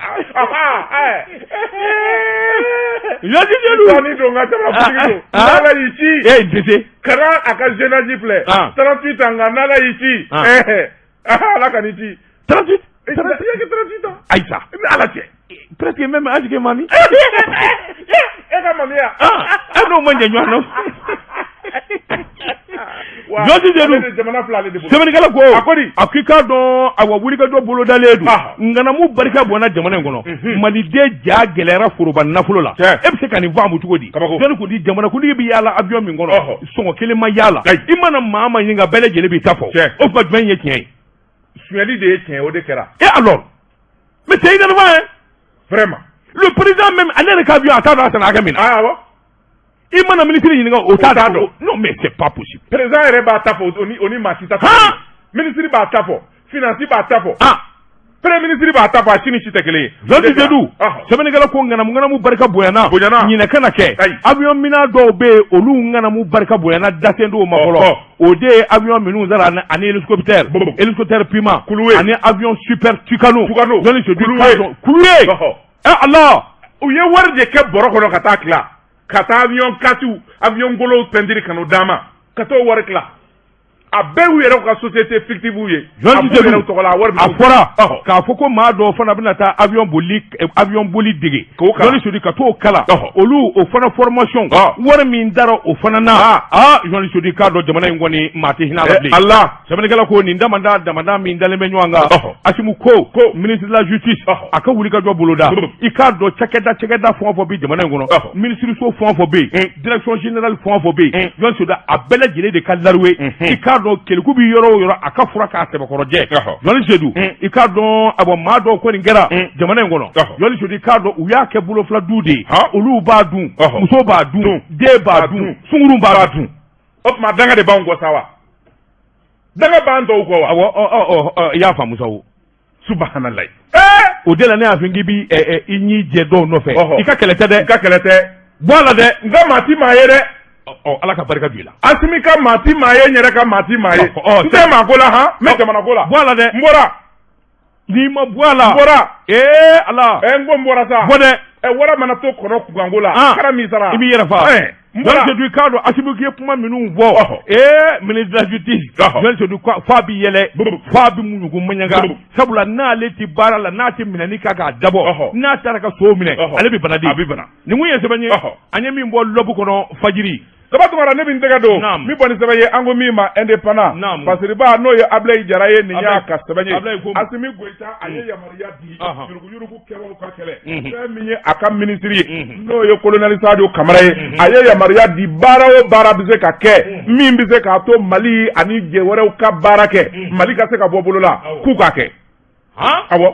Journaliste Seydou. Sani don ka jamanakuntigi don. N'Ala y'i ci. E n tɛ se. Kana a ka jeune âge filɛ. 38 ans nka n'Ala y'i ci. Ala ka n'i ci. 38. I ye kɛ 38 ans. Ayi sa. Ni Ala cɛ. Presque même âge que mami. E ka mamiya. E n'o ma ɲɛ ɲɔgɔn na. Journaliste Seydou. Jamana fila ale de bolo. Sɛbɛnnikɛla ko. A ko di. A ko i k'a dɔn awa wulikajɔ bolodalen don. Ŋanamu barika bɔnna jamana in kɔnɔ. Maliden ja gɛlɛyara foroba nafolo la. E bɛ se ka nin faamu cogo di? Jɔnni kun di jamanakuntigi bɛ yaala avion min kɔnɔ. Sɔngɔ kelen ma yaala. I mana maa ma ɲininka bɛɛ lajɛlen b'i ta fɔ. O tuma jumɛn ye tiɲɛ ye? Sonyali de ye tiɲɛ ye, o de kɛra. Et alors? Mais c'est énervant hein? Vraiment. Le président même, ale yɛrɛ ka avion a t'a dɔn a sanna hakɛ min na. Ah awɔ. I mana ministre ɲininka o t'a dɔn. Non mais c'est pas possible. Président yɛrɛ b'a ta fɔ o ni maa si ta fɔ. Ministre b'a ta fɔ, finance b'a ta fɔ. Premier ministre b'a ta fɔ, a si ni si tɛ kelen ye. Journaliste Seydou. Sɛbɛnnikɛla ko ŋanamu ŋanamu barika bonyana. Bonyana. Ɲinɛ kana kɛ. Avion minɛn dɔw bɛ yen olu ŋanamu barika bonyana dasen dɔw ma fɔlɔ. O de ye avion minnu sara ani hélicoptère. Hélicoptère Puma. Kuluwe. Ani avion Super Tucano. Tucano. Journaliste Seydou. Kuluwe. Kuluwe. Allah. U ye wari de kɛ bɔrɔ kɔnɔ ka taa tila. Ka taa avion katiw, avion golow pɛntiri ka n'o d'a ma. Ka t'o wari tila. A bɛɛ y'u yɛrɛ ka société fictive ye. Journaliste Seydou, tɔgɔ la, a wari a fɔra k'a fɔ ko maa dɔw fana bɛna taa avion boli avion boli dege. K'o kalan. Journaliste Seydou ka t'o kalan. Olu o fana formation. Wari min dara o fana na. Journaliste Seydou k'a dɔn jamana in kɔni maa tɛ hinɛ a la bilen. Allah. Sɛbɛnnikɛla ko nin damada damada min dalen bɛ ɲɔgɔn kan. Asimu ko ministre de la justice a ka wulikajɔ boloda. I k'a dɔn cakɛda cakɛda fɛn o fɛn bɛ jamana in kɔnɔ. Ministre so fɛn o fɛn bɛ yen. Direction générale fɛn o fɛn bɛ yen. Journaliste Seydou a bɛɛ lajɛlen de ka laruwe. I k'a dɔn keleku bɛ yɔrɔ o yɔrɔ a ka fura k'a sɛbɛkɔrɔ jɛ. Journaliste Seydou i k'a dɔn awɔ maa dɔw kɔni kɛra jamana in kɔnɔ. Journaliste Seydou i k'a dɔn u y'a kɛ bolofila du de ye. Olu b'a dun, muso b'a dun, den b'a dun, sunkurun b'a dun. O tuma danga de b'anw kɔ sa wa? Danga b'an tɔw kɔ wa? Awɔ, i y'a faamu sa o. Subahanallahi. O de la ne y'a fɔ k'i bi i ɲi jɛ dɔw nɔfɛ. I ka kɛlɛ tɛ dɛ. I ka kɛlɛ tɛ. Bɔ a la dɛ. N ka maa ti maa ye dɛ. Ala ka barika don i la. Asimi ka maa ti maa ye, n yɛrɛ ka maa ti maa ye. N tɛ maa ko la han, n bɛ jamana ko la. Bɔ a la dɛ. N bɔra. N'i ma bɔ a la. N bɔra. Ee Ala. N ko n bɔra sa. Bɔ dɛ. Wara mana to kɔnɔ kunkanko la. Kara min sara. I b'i yɛrɛ fa. N bɔra. Journaliste Seydou i k'a dɔn Asimi ye kuma minnu fɔ. Ministre de la justice. Journaliste Seydou f'a bi yɛlɛ. F'a bi muɲugu maɲanga. Sabula n'ale ti baara la, n'a ti minɛni kan k'a dabɔ. N'a taara ka sow minɛ. Ale bɛ bana di. A bɛ bana. Nin kun ye sɛbɛn ye. An ye min bɔ lɔbu kɔnɔ fajiri. Daba Tunkara, ne bɛ n tɛgɛ don min bɔ ni sɛbɛn ye, an ko min ma indépendant. Fasiriba n'o ye Abilayi Jara ye, nin y'a ka sɛbɛn ye. Asimi Goyita a ye yamaruya di yuruguyurugu kɛbaaw ka kɛlɛ. Fɛn min ye a ka ministre ye, n'o ye colonel Sadio Kamara ye, a ye yamaruya di baara o baara bɛ se ka kɛ min bɛ se k'a to Mali ani jɛ wɛrɛw ka baara kɛ, Mali ka se ka bɔ bolo la, k'u k'a kɛ. Awɔ.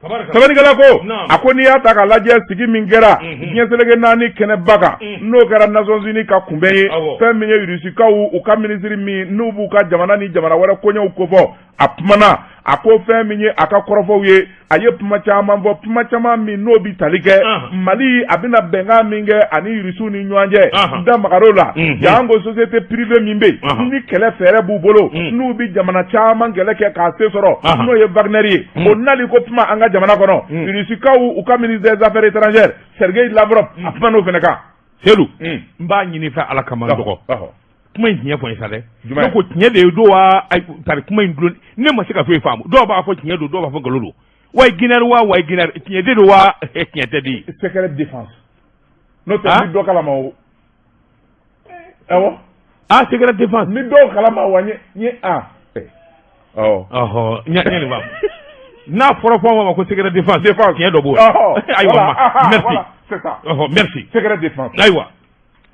Sɛbɛnnikɛla ko a ko n'i y'a ta k'a lajɛ sigi min kɛra diɲɛ seleke naani kɛnɛba kan, n'o kɛra Nations Unies ka kunbɛn ye, fɛn min ye Rusikaw u ka minisiri min n'u b'u ka jamana ni jamana wɛrɛ koɲɛw kofɔ, a kumana a ko fɛn min ye a ka kɔrɔfɔw ye, a ye kuma caman fɔ, kuma caman min n'o bi tali kɛ Mali a bɛna bɛnkan min kɛ ani Rusiw ni ɲɔgɔn cɛ, da magar'o la. Jango société privée min bɛ yen ni kɛlɛ fɛɛrɛ b'u bolo, n'u bi jamana caman kɛlɛ kɛ k'a se sɔrɔ, n'o ye Wagner ye, o nali ko kuma an ka jamana kɔnɔ, Rusikaw u ka ministre des affaires étrangères Sergei Lavrov a kuma n'o fana kan. Seydou, n b'a ɲini fɛ Ala kama n dɔgɔ. Kuma in tiɲɛ fɔ n ye sa dɛ. Ne ko tiɲɛ de don wa? Tari kuma in dulon ne ma se ka foyi faamu. Dɔw b'a fɔ tiɲɛ don, dɔw b'a fɔ nkalon don. Wagner wa Wagner tiɲɛ de don wa tiɲɛ tɛ di. Secret défense. N'o tɛ n bɛ dɔ kalama o. Awɔ. Ah, secret défense. N bɛ dɔw kalama wa n ye a. Awɔ. Ɔhɔ, n ye nin faamu. N'a fɔra fɛn o ma ko secret défense. Défense. Tiɲɛ dɔ b'o la. Ayiwa ma merci. C'est ça. Ɔhɔ, merci. Secret défense. Ayiwa.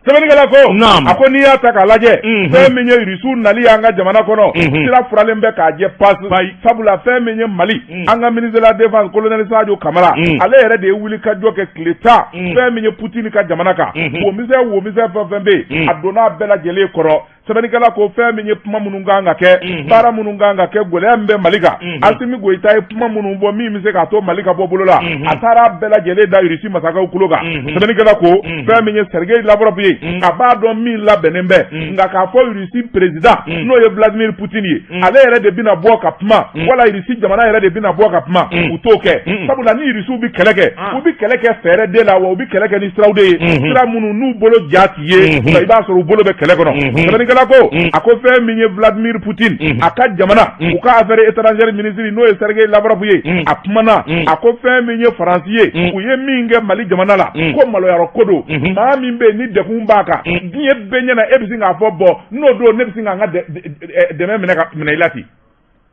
Sɛbɛnnikɛla ko, Naam. a ko n'i y'a ta k'a lajɛ, fɛn min ye Irisiw nali y'an ka jamana kɔnɔ, sira furalen bɛ k'a jɛ pasi, sabula fɛn min ye Mali, an ka ministre de la défense colonel Sadio Kamara, ale yɛrɛ de ye wuli ka jɔ kɛ tile 10, fɛn min ye Poutine ka jamana kan, womisɛn womisɛn fɛn fɛn bɛ yen, a donna a bɛɛ lajɛlen kɔrɔ. Sɛbɛnnikɛla ko fɛn min ye kuma minnu kan ka kɛ, baara minnu kan ka kɛ, gɛlɛya min bɛ Mali kan, Asimi Goyita ye kuma minnu fɔ min bɛ se k'a to Mali ka bɔ bolo la, a taara bɛɛ lajɛlen da Irisi masakɛw tulo kan. Sɛbɛnnikɛla ko fɛn min ye Sergei Lavrov ye, a b'a dɔn min labɛnnen bɛ, nka k'a fɔ Irisi président n'o ye Vladimir Poutine ye, ale yɛrɛ de bɛna bɔ ka kuma, wala Irisi jamana yɛrɛ de bɛna bɔ ka kuma, u t'o kɛ, sabula ni Irisiw bɛ kɛlɛ kɛ, u bɛ kɛlɛ kɛ fɛɛrɛ de la, wa u bɛ kɛlɛ kɛ ni siraw de ye, sira minnu n'u bolo ja t'i ye, nka i b'a sɔrɔ u bolo bɛ kɛlɛ kɔnɔ. Sɛbɛnnikɛla ko, a ko fɛn min ye Vladimir Poutine, a ka jamana, u ka affaires étrangères ministre n'o ye Sergei Lavrov ye, a kumana, a ko fɛn min ye Faransi ye, u ye min kɛ Mali jamana la, ko maloyarɔ ko don. Maa min bɛ yen ni degun b'a kan diɲɛ bɛɛ ɲɛna, e bɛ sin k'a fɔ bɔn n'o don ne bɛ sin k'an ka dɛmɛ minɛ ka minɛ i la ten,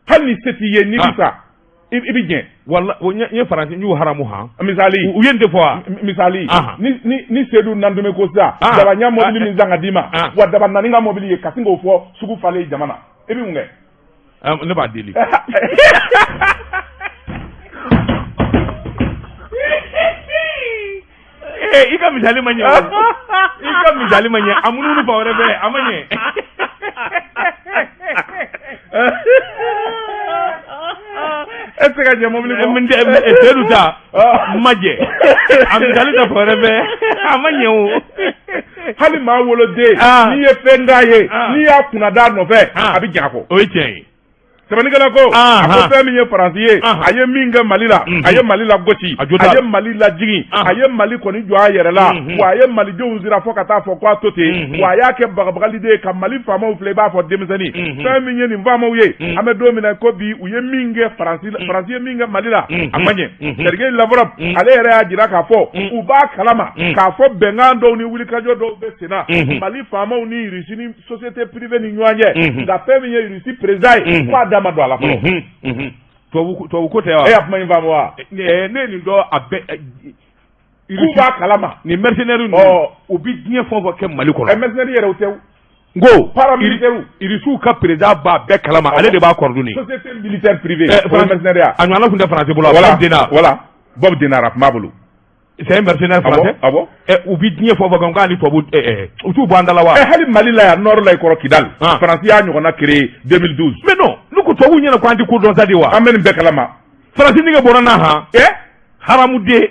hali ni se t'i ye, n'i bɛ sa i bɛ jɛn. Wala o n ye Faransi n y'u haramu han. Misali. U ye nin de fɔ wa. Misali. Ni Seydou Nantomɛ ko sisan. Daba ɲa mɔbili min san ka d'i ma. Wa daba naani ka mɔbili ye ka sin k'o fɔ sugu falen jama na, i bɛ mun kɛ? Ne b'a deli. I ka misali ma ɲɛ o. I ka misali ma ɲɛ, a munumunu fan wɛrɛ fɛ, a ma ɲɛ. E tɛ se ka jɛ mobili kɔ. Seydou ta ma jɛ, a misali ta fan wɛrɛ fɛ, a ma ɲɛ o. Hali maa woloden, n'i ye fɛn k'a ye, n'i y'a kunna d'a nɔfɛ, a bɛ jɛn a kɔ. O ye tiɲɛ ye. Sɛbɛnnikɛla ko, a ko fɛn min ye Faransi ye, a ye min kɛ Mali la, a ye Mali lagosi, a ye Mali lajigin, a ye Mali kɔni jɔ a yɛrɛ la, wa a ye Malidenw sira fo ka taa fɔ k'a to ten, wa a y'a kɛ bagabagali de ye ka Mali faamaw filɛ i b'a fɔ denmisɛnnin. Fɛn min ye nin faamaw ye, an bɛ don min na ko bi, u ye min kɛ Faransi, Faransi ye min kɛ Mali la, a ma ɲɛ. Sergei Lavrov ale yɛrɛ y'a jira k'a fɔ u b'a kalama k'a fɔ bɛnkan dɔw ni wulikajɔ dɔw bɛ senna Mali faamaw ni Russie ni société privée ni ɲɔgɔn cɛ, nka fɛn min ye Russie président ye, k'a da ma don a la fɔlɔ. Tubabu ko tɛ wa? E y'a kuma in faamu wa? Ne ye nin dɔn a bɛɛ. K'u b'a kalama. Nin mercenaires ninnu, u bɛ diɲɛ fɛn o fɛn kɛ Mali kɔnɔ. Mercenaires yɛrɛ o tɛ o. N ko paramilitaires. Irisiw ka président b'a bɛɛ kalama, ale de b'a coordonner. Société militaire privée. O ye mercenaires. A ɲɔgɔnna tun tɛ Faransi bolo. Voilà. Voilà. Bob Denard a tun b'a bolo. C'est un mercenaire français. Ah bon? U bɛ diɲɛ fɛn o fɛn kɛ, k'a ni tubabu u t'u bɔ an da la wa? Hali Mali la yan, nord la i kɔrɔ Kidal. Faransi y'a ɲɔgɔnna créé 2012. Mais non, n'u ko tubabuw ɲɛna ko an tɛ ko dɔn sa de wa? An bɛ nin bɛɛ kalama. Faransi nege bɔra n na han. Haramuden.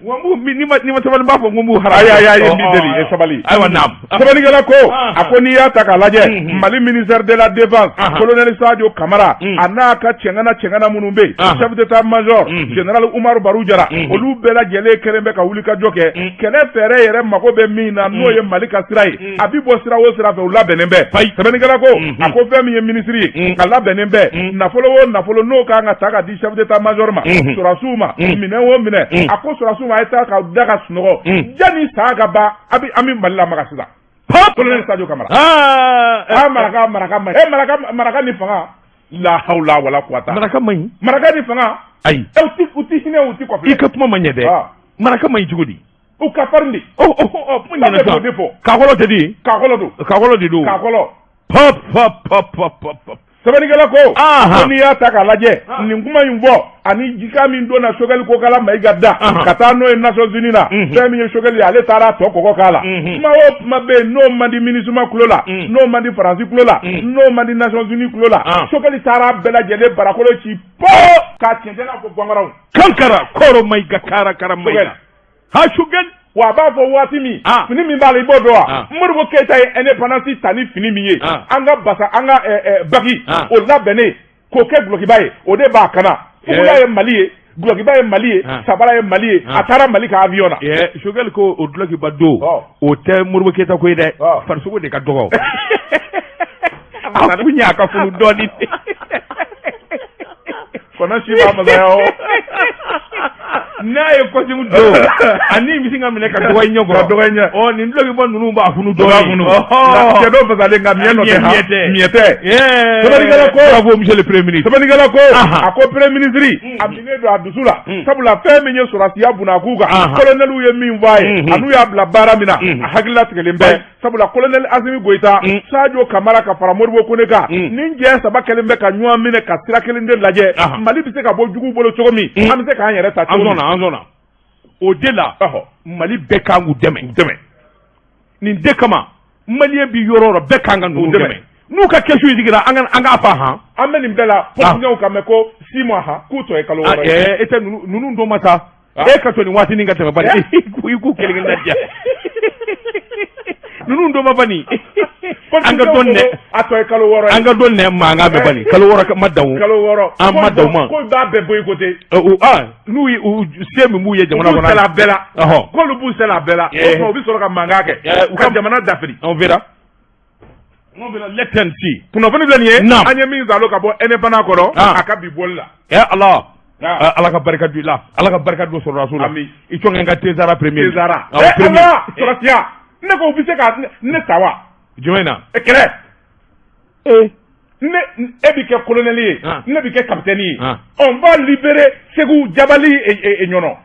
Wa n b'u n'i ma sabali n b'a fɔ ko n b'u haramu. Ayi ayi ayi, n b'i deli, e sabali. Ayiwa naam. Sɛbɛnnikɛla ko, a ko n'i y'a ta k'a lajɛ, Mali ministère de la défense, colonel Sadio Kamara, a n'a ka cɛŋana minnu bɛ yen, chef d'état major, général Umaru Baru Jara, olu bɛɛ lajɛlen kɛlen bɛ ka wulikajɔ kɛ, kɛlɛ fɛɛrɛ yɛrɛ mago bɛ min na, n'o ye Mali ka sira ye, a bi bɔ sira o sira fɛ, u labɛnnen bɛ. Sɛbɛnnikɛla ko, a ko fɛn min ye ministre ye, a labɛnnen bɛ, nafolo o nafolo n'o kan ka ta ka di chef d'état major ma, sɔrɔdasiw ma, minɛn o minɛn, a ko sɔrɔdasiw ma, a ye taa ka da ka sunɔgɔ yanni san ka ban, a bɛ an bɛ Mali lamaga sisan. Colonel Sadio Kamara. Maraka maraka ma ɲi. Maraka maraka ni fanga la hawla wala quwata. Maraka ma ɲi. Maraka ni fanga. Ayi. U ti hinɛ, u ti kɔfilɛ. I ka kuma ma ɲɛ dɛ. Maraka ma ɲi cogo di? U ka farin de. Kuma ɲɛna sisan. De fɔ. Kakɔlɔ tɛ di? Kakɔlɔ don. Kakɔlɔ de don. Kakɔlɔ. Pop pop pop pop pop. Sɛbɛnnikɛla ko, ko n'i y'a ta k'a lajɛ, nin kuma in fɔ ani jika min donna Sogɛli Kokala Mayiga da ka taa n'o ye Nations Unies na, fɛn min ye Sogɛli ye, ale taara a tɔ kɔgɔ k'a la. Kuma o kuma bɛ yen n'o man di MINUSMA tulo la, n'o man di Faransi tulo la, n'o man di Nations Unies tulo la, Sogɛli taara bɛɛ lajɛlen barakolo ci po k'a cɛncɛn n'a fɔ gɔngɔrɔw. Kankara kɔrɔ Mayiga kara kara Mayiga. Ha Sogɛli. Wa a b'a fɔ waati min, fini min b'a la i b'o dɔn wa? Modibo Keyita ye indépendance ta ni fini min ye, an ka basa, an ka baki o labɛnnen k'o kɛ dulokiba ye, o de b'a kana. Fugula ye Mali ye, dulokiba ye Mali ye, sabara ye Mali ye, a taara Mali ka avion na. Sogɛli ko o dulokiba don, o tɛ Modibo Keyita ko ye dɛ, farisogo de ka dɔgɔ. A kun ɲɛ a ka funu dɔɔnin. Kɔnɔ si b'a masaya o. N'a ye costume don, a ni bɛ sin ka minɛ ka dɔgɔ i ɲɛ kɔrɔ. Ka dɔgɔ i ɲɛ. Ɔ, nin dulokiba ninnu b'a funu Dɔ b'a funu. dɔɔnin. Cɛ dɔ fasalen nka miɲɛ nɔ tɛ. Miɲɛ tɛ. Miɲɛ tɛ. Sɛbɛnnikɛla Sɛbɛnnikɛla ko. Bravo, monsieur le premier ministre. Sɛbɛnnikɛla ko, a ko premier ministre a binnen don a dusu la, sabula fɛn min ye sɔrɔdasiya bunakun kan, colonel ye min fɔ a ye, a n'u y'a bila baara min na, a hakilila tigɛlen bɛ, sabula colonel Asimi Goyita, Sadio Kamara ka fara Modibo Kone kan, nin jɛ saba kɛlen bɛ ka ɲɔgɔn minɛ ka sira kelen de lajɛ, Mali bɛ se ka bɔ juguw bolo cogo min, an bɛ se k'an yɛrɛ ta An cogo min. sɔnna, an sɔnna. O de la, Mali bɛɛ kan k'u dɛmɛ. Dɛmɛ. Nin de kama, malien bi yɔrɔ o yɔrɔ, bɛɛ kan ka ninnu dɛmɛ. dɛmɛ. N'u ka kɛsu in sigira, an k'a fa han. An bɛ nin bɛɛ la, politiciens ka mɛn ko 6 mois han, k'u tɔ ye kalo 6 ye. E tɛ ninnu dɔn ma sa. E ka to nin waatinin ka tɛmɛ bani. I k'u kelen kelen ladiya. Ninnu dɔn ma bani. An ka dɔn nɛ. A tɔ ye kalo 6 ye. An ka dɔn nɛ mankan bɛ bani. Kalo 6 ma dan o. Kalo 6. An ma dan o ma. Ko b'a bɛɛ boycotté. N'u ye u se min b'u ye jamana U b'u kɔnɔ. sɛlɛ a bɛɛ la. K'olu b'u sɛlɛ a bɛɛ la. O tuma u bɛ sɔrɔ ka mankan kɛ. U U ka jamana dafiri. On verra. On verra lecture si. Kunnafoni filɛ nin ye. Naam. An ye min zalo ka bɔ indépendant kɔnɔ. A ka bi bɔli la. Eh Allah. Ala ka barika don i la. Ala ka barika don sɔrɔdasiw la. Ami. I cɔn ka Tezara premier. Tezara. Awɔ, Eh premier. Allah, sɔrɔdasiya. Ne ko u bɛ se ka ne ta wa? Jumɛn na? E kɛlɛ. Eh. Ne e bɛ kɛ colonel ye. Ne bɛ kɛ capitaine ye. On va libérer Segu, Jabali et Ɲɔnɔ.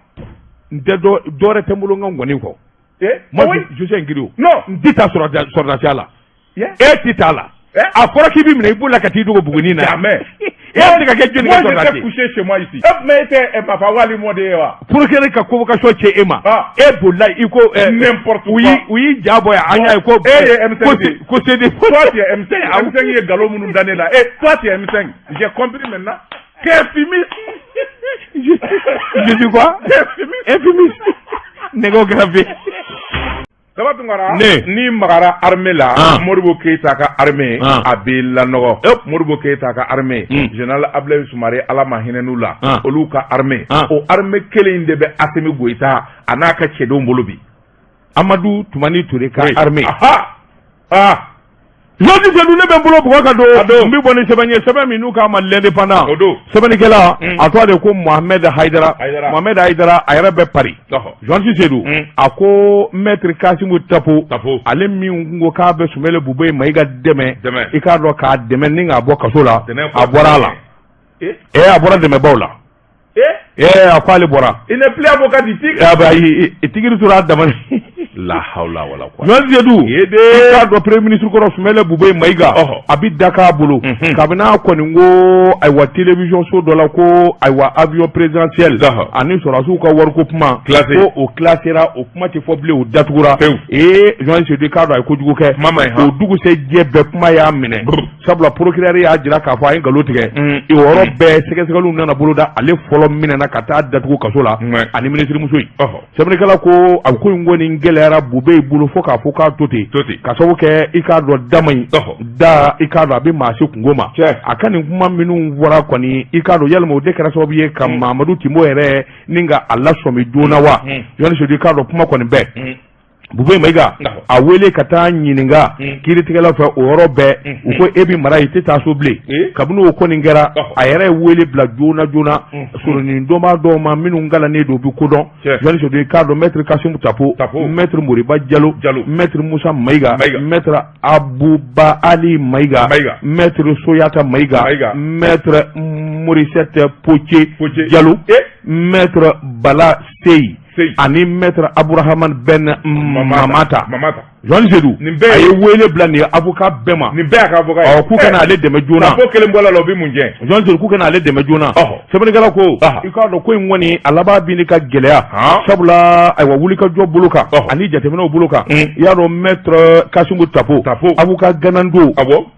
N tɛ dɔ wɛrɛ tɛ n bolo n ka ngɔni kɔ. Eh? Moi, Oui. je suis un griot. Non. N tɛ taa sɔrɔdasiya la. E tɛ taa la. Eh? A fɔra k'i b'i minɛ i bolila ka t'i dogo Buguni na. Jamais. E bɛ se ka kɛ jɔnni Moi, ka je sɔrɔdasi t'ai ye? couché chez moi ici. Mais e tɛ Papa Wali mɔden ye wa? Procureur ka convocation ci e ma. E bolila i ko. N'importe U quoi. U y'i ja bɔ yan, an y'a ye ko. E ye M5 de ye. Ko CD. Toi, tu es M5. M5 ye nkalon minnu da ne la. Eh, toi, tu es M5. J'ai compris maintenant. T'es fumiste. Je suis quoi? T'es fumiste. Infumiste. Nɛgɛw kɛrɛfɛ. Daba Tunkara, Ne. ni magara armée la, Modibo Keïta ka armée, a b'i lanɔgɔ. Modibo Keïta ka armée, général Abdoulaye Soumaré, Ala ma hinɛ n'u la, olu ka armée, o armée kelen in de bɛ Assimi Goïta a n'a ka cɛdenw bolo bi. Amadu Tumani Ture ka armée. Aha. Ah. Jɔnni Sedu, ne bɛ n bolo bugɔ ka don. A don. N bɛ bɔ ni sɛbɛn ye, sɛbɛn min n'u k'a ma l'Indépendant. O don. Sɛbɛnnikɛla, a tɔgɔ de ko Mohamed Haidara. Haidara. Mohamed Haidara, a yɛrɛ bɛ Paris. Jɔnni Sedu, a ko maître Kasimu Tapo. Tapo. Ale min kun ko k'a bɛ Sumele Bubeye Mayiga dɛmɛ. Dɛmɛ. I k'a dɔn k'a dɛmɛ ni k'a bɔ kaso la. Dɛmɛ. A bɔra a la. Eh? A bɔra dɛmɛbaw la. Eh? A ko ale bɔra. Il n'est plus avocat du tigre. A bɛ ayi, tigiri tora a dama. La hawla wala quwwata. Jɔnni Sedu, Yede. i k'a dɔn premier ministre kɔrɔ Sumele Bubeye Mayiga, a bi da k'a bolo. Kabini a kɔni ko ayiwa télévision so dɔ la ko ayiwa avion présidentiel ani sɔrɔdasiw ka wariko kuma, Classé. ko o classera, o kuma tɛ fɔ bilen, o datugura. Pewu. Ee, Jɔnni Sedu, i k'a dɔn a ye kojugu kɛ. Kuma ma ɲi, han. O dugusɛjɛ bɛɛ kuma y'a minɛ. Sabula procureur y'a jira k'a fɔ a ye nkalon tigɛ. O yɔrɔ bɛɛ sɛgɛsɛgɛliw nana boloda, ale fɔlɔ minɛna ka taa datugu kaso la ani ministre muso in. Sɛbɛnnikɛla ko a ko in kɔni gɛlɛyara Bubeye bolo fo k'a fɔ k'a to ten. To ten. Ka sababu kɛ i k'a dɔn dama in da, i k'a dɔn a bɛ maa se kungo ma. A ka nin kuma minnu fɔra kɔni, i k'a dɔn yalima o de kɛra sababu ye ka Mamadu Timbo yɛrɛ ni ka a lasɔmi joona wa? Jɔnni Sedu, i k'a dɔn kuma kɔni bɛɛ. Bubeye Mayiga, a wele ka taa ɲininka kiiritigɛlaw fɛ o yɔrɔ bɛɛ, u ko e bɛ mara i tɛ taa so bilen. Kabini o kɔni kɛra, a yɛrɛ ye wele bila joona joona soronin dɔnbaa dɔw ma minnu kalannen don, u bɛ kodɔn. Jɔnni Sedu, i k'a dɔn maître Kasimu Tapo, maître Moriba Jalo, maître Musa Mayiga, maître Abuba Ali Mayiga, maître Soyata Mayiga, maître Morisette Poche Jalo, maître Bala Sey ani maître Aburahaman Ben Mamata. Jɔnni Sedu, a ye wele bila nin avocat bɛɛ ma. Nin bɛɛ y'a ka avocat ye. Ɔ, k'u ka na ale dɛmɛ joona. Tapo kelen bɔla la, o bɛ mun jɛ? Jɔnni Sedu, k'u ka na ale dɛmɛ joona. Sɛbɛnnikɛla ko i k'a dɔn ko in kɔni a laban bi ni ka gɛlɛya, sabula ayiwa wulikajɔ bolo kan ani jateminɛw bolo kan, i y'a dɔn maître Kasimu Tapo, avocat ganan don.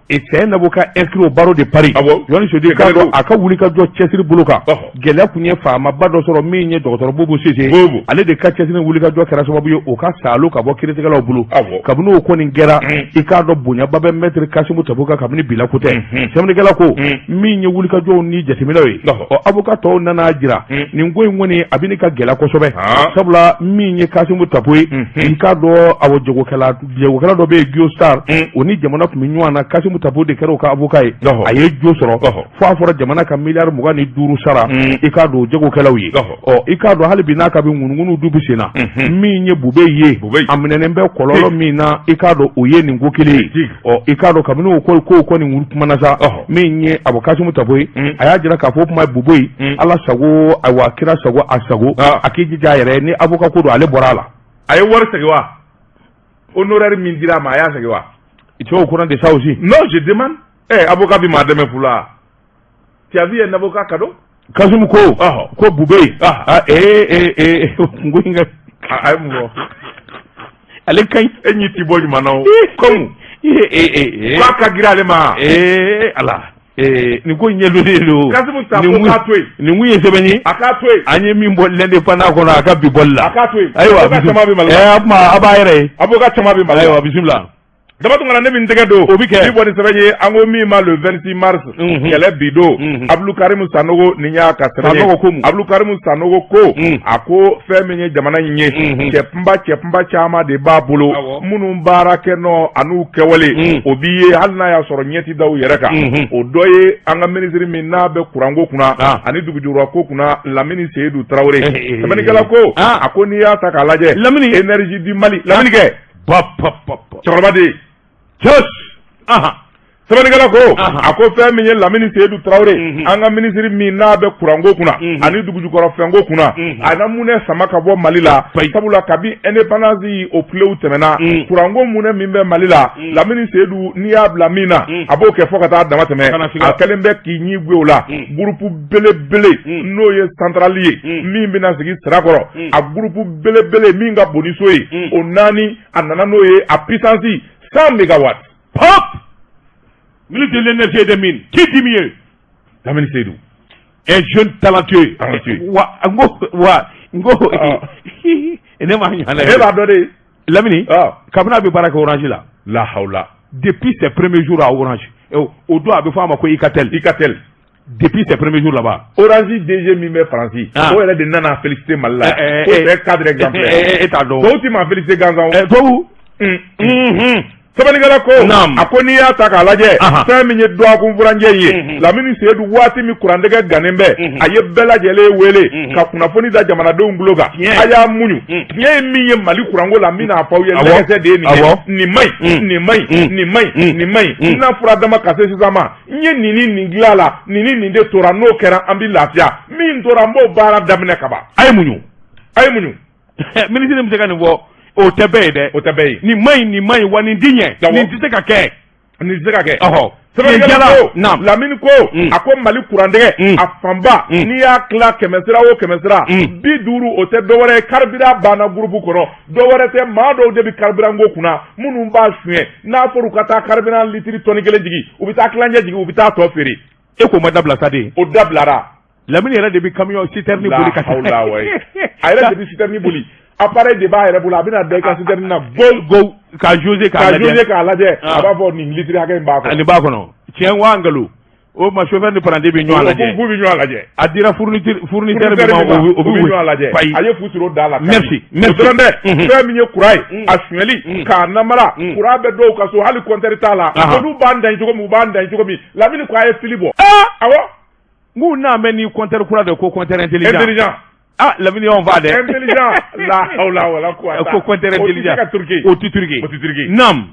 Et c'est un avocat inscrit au barreau de Paris. Jɔnni Sedu, i k'a dɔn a ka wulikajɔ cɛsiri bolo kan, gɛlɛya tun ye faamaba dɔ sɔrɔ min ye dɔgɔtɔrɔ Bobo Sise. Ale de ka cɛsiri wulikajɔ kɛra sababu ye o ka saalo ka bɔ kiiritigɛlaw bolo. Kabini o kɔni kɛra, i k'a dɔn bonyaba bɛ maître Kasimu Tapo kan kabini bi la ko tɛ. Sɛbɛnnikɛla ko min ye wulikajɔw ni jateminɛw ye, ɔ avocat tɔw nana jira nin ko in kɔni a bɛ nin ka gɛlɛya kosɛbɛ, sabula min ye Kasimu Tapo ye, i k'a dɔn awɔ jagokɛla jagokɛla dɔ bɛ yen Guo Star, o ni jamana tun bɛ ɲɔgɔn na. Kasimu Tapo de kɛra o ka avocat ye, a ye jo sɔrɔ fo a fɔra jamana ka miliyari 25 sara i k'a dɔn jagokɛlaw ye. Ɔ i k'a dɔn hali bi n'a ka bɛ ŋunuŋunu du bɛ sen na, min ye Bube ye, a minɛnen bɛ kɔlɔlɔ min na, i k'a dɔn o ye nin ko kelen ye. Ɔ i k'a dɔn kabini o ko kow kɔni kumana sa, min ye Abu Kasimu Tapo ye, a y'a jira k'a fɔ o kuma Bube ye, Ala sago ayiwa kira sago a sago, a k'i jija a yɛrɛ ye, ni avocat ko don, ale bɔra a la. A ye wari segin wa? Honoraire min dira a ma, a y'a segin wa? Tu es au courant de ça aussi? Non, je demande. Eh, avocat bi maa dɛmɛ fu la. Tu as vu un avocat cadeau? Kasimu ko ko Bube, ah ee ee ee, kunko in ka A ye mun fɔ? Ale ka ɲi. E ɲi ti bɔ ɲuman na o. Comme ee ee ee k'a ka girin ale ma. Ee Ala, ee nin ko in ɲɛdɔnnen don. Kasimu Tapo k'a to yen. Nin kun ye sɛbɛn ye. A k'a to yen. An ye min bɔ l'Indépendant kɔnɔ a ka bi bɔli la. A k'a to yen. Ayiwa, Avocat caman bɛ Mali la. A kuma a b'a yɛrɛ ye. Avocat caman bɛ Mali la. Ayiwa, bisimila. Daba Tunkara, ne bɛ n tɛgɛ don. O bɛ kɛ. Bi bɔ ni sɛbɛn ye, an ko min ma le 26 mars. Kɛlɛ bi don. Abdul Karim Sanogo nin y'a ka sɛbɛn ye. Sanogo ko mun? Abdul Karim Sanogo ko. A ko fɛn min ye jamana in ye. Cɛ kunba cɛ kunba caman de b'a bolo. Minnu baara kɛ nɔ an'u kɛwale. O b'i ye hali n'a y'a sɔrɔ ɲɛ ti da u yɛrɛ kan. O dɔ ye an ka minisiri min n'a bɛ kuranko kunna. Ani dugujukɔrɔ ko kunna, Lamini Seyidu Tarawele. Sɛbɛnnikɛla ko. A ko n'i y'a ta k'a lajɛ. Lamini. Énergie du Mali. Lamini kɛ. Ba pa pa pa. Cɛkɔrɔba de ye. Cɛs. Sɛbɛnnikɛla ko a ko fɛn min ye Lamini Seyidu Tarawele, an ka minisiri min n'a bɛ kuranko kunna ani dugujukɔrɔfɛnko kunna, a na munɛ sama ka bɔ Mali la, sabula kabi indépendance o tilew tɛmɛna, kuranko munɛ min bɛ Mali la, Lamini Seyidu n'i y'a bila min na, a b'o kɛ fo ka taa dama tɛmɛ. A kɛlen bɛ k'i ɲi gwe o la. Groupe belebele n'o ye centrale ye min bɛna sigi Sirakɔrɔ, a groupe belebele min ka bon ni so ye, o naani a nana n'o ye, a puissance 100 mégawatts. Hop! Ministre de l'énergie et des mines, qui dit mieux? Lamini Seydou. Un jeune talentueux. Talentueux. Wa n ko wa n ko ne ma ɲana. E b'a dɔn de. Lamini. Kabini a bɛ baara kɛ Orange la. La hawla. Depuis ses premiers jours à Orange. O don a bɛ fɔ a ma ko Icatel. Icatel. Depuis ses premiers jours là-bas. Orange DG min bɛ Faransi. O yɛrɛ de nana féliciter Mali la. Ko c'est cadre exemplaire. E t'a dɔn. Tɔw ti maa féliciter gansan o. Tubabu. Sɛbɛnnikɛla ko a ko n'i y'a ta k'a lajɛ, fɛn min ye dɔgɔkun furancɛ in ye, Lamini Seyidu, waati min kurantigɛ gannen bɛ, a ye bɛɛ lajɛlen wele ka kunnafoni da jamanadenw tulo kan: a y'a muɲu, tiɲɛ ye min ye Mali kuranko la, n bɛna fɔ aw ye, lɛgɛsɛ de ye nin ye, nin man ɲi, nin man ɲi, nin man ɲi, nin man ɲi. N'a fura dama ka se sisan ma, n ye nin ni nin dilan la, nin ni nin de tora, n'o kɛra an bɛ lafiya. Min tora, n b'o baara daminɛ ka ban. A ye muɲu. A ye muɲu. Minisiri bɛ se ka nin fɔ, o tɛ bɛɛ ye dɛ. O tɛ bɛɛ ye. Nin man ɲi, nin man ɲi wa, nin ti ɲɛ, nin tɛ se ka kɛ. Nin tɛ se ka kɛ. Ɔhɔ. Sɛbɛnnikɛla ko, Lamini ko, a ko Mali kurantigɛ a fanba, n'i y'a tila kɛmɛ sira o kɛmɛ sira 50, o tɛ dɔwɛrɛ ye, carburant banna groupe kɔnɔ. Dɔwɛrɛ tɛ, maa dɔw de bɛ carburant ko kunna minnu b'a suɲɛ. N'a fɔra u ka taa carburant litiri tɔni kelen jigin, u bɛ taa tilancɛ jigin, u bɛ taa tɔ feere. E k'o ma dabila sa de. O dabilara. Lamini yɛrɛ de bɛ camion citerne boli ka taa. A yɛrɛ de bɛ citerne boli. Appareil de b'a yɛrɛ bolo, a bɛna da i ka citerne na go go k'a jauger k'a lajɛ. K'a jauger k'a lajɛ, a b'a fɔ nin litiri hakɛ in b'a kɔnɔ. Nin b'a kɔnɔ. Tiɲɛ wa nkalon? O ma chauffeur ni apprenti bɛ ɲɔgɔn lajɛ. K'u bɛ ɲɔgɔn lajɛ. A dira fourniture fournisseur min ma, o bɛ ɲɔgɔn lajɛ. A ye fu siri o da la. Merci, merci. O dɔrɔn tɛ. Fɛn min ye courant ye, a sonyɛli k'a namara, courant bɛ dɔw ka so hali compteur t'a la. Olu b'an dan cogo min, u b'an dan cogo min. Lamini ko a ye fili bɔ. Awɔ. N k'u n'a mɛn ni compteur kura de ko compteur intelligent. Intelligent. Ah, Lamini y'anw fa dɛ. Intelligent. La hawla wala quwwata. Ko compteur intelligent. O tɛ se ka truquer. O tɛ truquer. O tɛ truquer. Naam.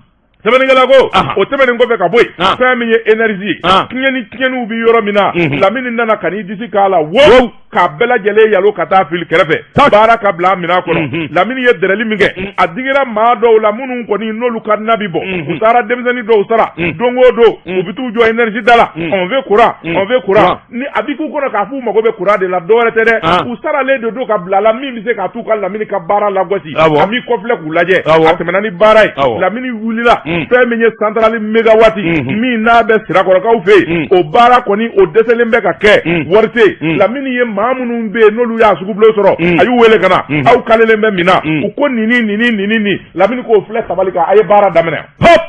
Sɛbɛnnikɛla ko o tɛmɛnen kɔfɛ ka bɔ yen, fɛn min ye énergie ye, tiɲɛni tiɲɛniw bɛ yɔrɔ min na, Lamini nana ka n'i disi k'a la wo k'a bɛɛ lajɛlen yalo ka taa fili kɛrɛfɛ, baara ka bila a minɛn kɔnɔ. Lamini ye dɛrɛli min kɛ, a digira maa dɔw la minnu kɔni n'olu ka na bi bɔ, u taara denmisɛnnin dɔw sara don o don, u bɛ t'u jɔ énergie da la: on veut courant, on veut courant. Ni a bɛ k'u kɔnɔ k'a f'u mago bɛ courant de la, dɔwɛrɛ tɛ dɛ, u saralen de don ka bila la min bɛ se k'a t'u ka Lamini ka baara lagosi. A m'i kɔfilɛ k'u lajɛ, a tɛmɛna ni baara ye. Lamini wulila, fɛn min ye centrale mégawatt min n'a bɛ Sirakɔrɔkaw fɛ yen, o baara kɔni o dɛsɛlen bɛ ka kɛ, wari tɛ yen. Lamini ye maa Maa minnu bɛ yen n'olu y'a sugubulon sɔrɔ, a y'u wele ka na. Aw kalelen bɛ min na? U ko nin ni nin ni nin ni nin. Lamini k'o filɛ tabali kan, a ye baara daminɛ. Hop,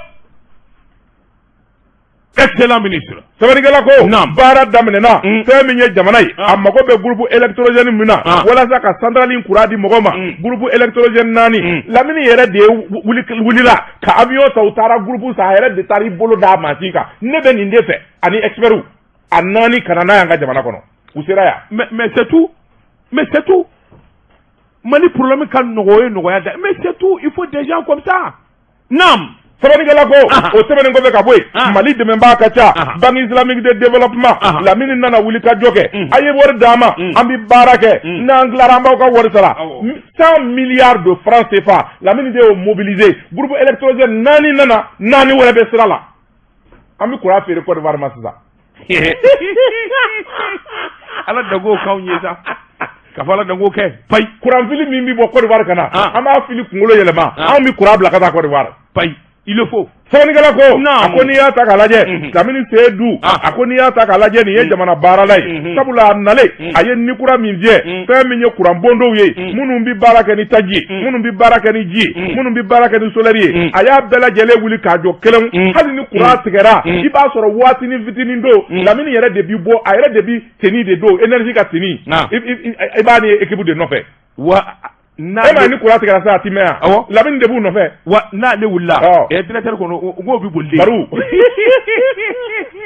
excellent ministre. Sɛbɛnnikɛla ko baara daminɛna. Fɛn min ye jamana ye, a mago bɛ groupe électrogène min na walasa ka centrale in courant di mɔgɔw ma, groupe électrogène naani, Lamini yɛrɛ de ye wulila ka avion ta, u taara groupe san. A yɛrɛ de taara i bolo d'a mansin kan: ne bɛ nin de fɛ, ani experts a naani ka na n'a y'an ka jamana kɔnɔ. U sera yan. Mais c'est tout, mais c'est tout. Mali problème ka nɔgɔ, o ye nɔgɔya da, mais c'est tout. Il faut des gens comme ça. Naam. Sɛbɛnnikɛla ko o tɛmɛnen kɔfɛ ka bɔ yen, Mali dɛmɛbaa ka ca. Banque islamique de développement, Lamini nana wuli ka jɔ kɛ: a ye wari d'an ma, an bɛ baara kɛ, n'an tilara an b'aw ka wari sara. 100 milliards de francs CFA, Lamini de y'o mobiliser. Groupe électrogène naani nana, naani wɛrɛ bɛ sira la. An bɛ courant feere Côte d'Ivoire ma sisan. Ala danko k'anw ye sa, ka fɔ ala danko kɛ payi. Courant fili min bɛ bɔ Côte d'Ivoire ka na, an b'a fili kunkolo yɛlɛma, anw bɛ courant bila ka taa Côte d'Ivoire. Payi, il le faut. Sɛbɛnnikɛla ko, a ko n'i y'a ta k'a lajɛ, Lamini Seyidu, a ko n'i y'a ta k'a lajɛ, nin ye jamana baarala ye, sabula a nalen a ye ni kura min fiyɛ, fɛn min ye kuran bondonw ye, minnu bɛ baara kɛ ni taji ye, minnu bɛ baara kɛ ni ji ye, minnu bɛ baara kɛ ni solaire ye, a y'a bɛɛ lajɛlen wuli k'a jɔ kelen. Hali ni courant tigɛra, i b'a sɔrɔ waatinin fitinin don, Lamini yɛrɛ de bi bɔ, a yɛrɛ de bi tenue de don, énergie ka tenue, i b'a ni équipe de nɔfɛ. Wa e ma ni courant tigɛra sisan, a ti mɛn yan. Awɔ. Lamini de b'u nɔfɛ. Wa n'ale wulila, ɛ, directeur kɔnɔ, o k'o bi boli de. Baro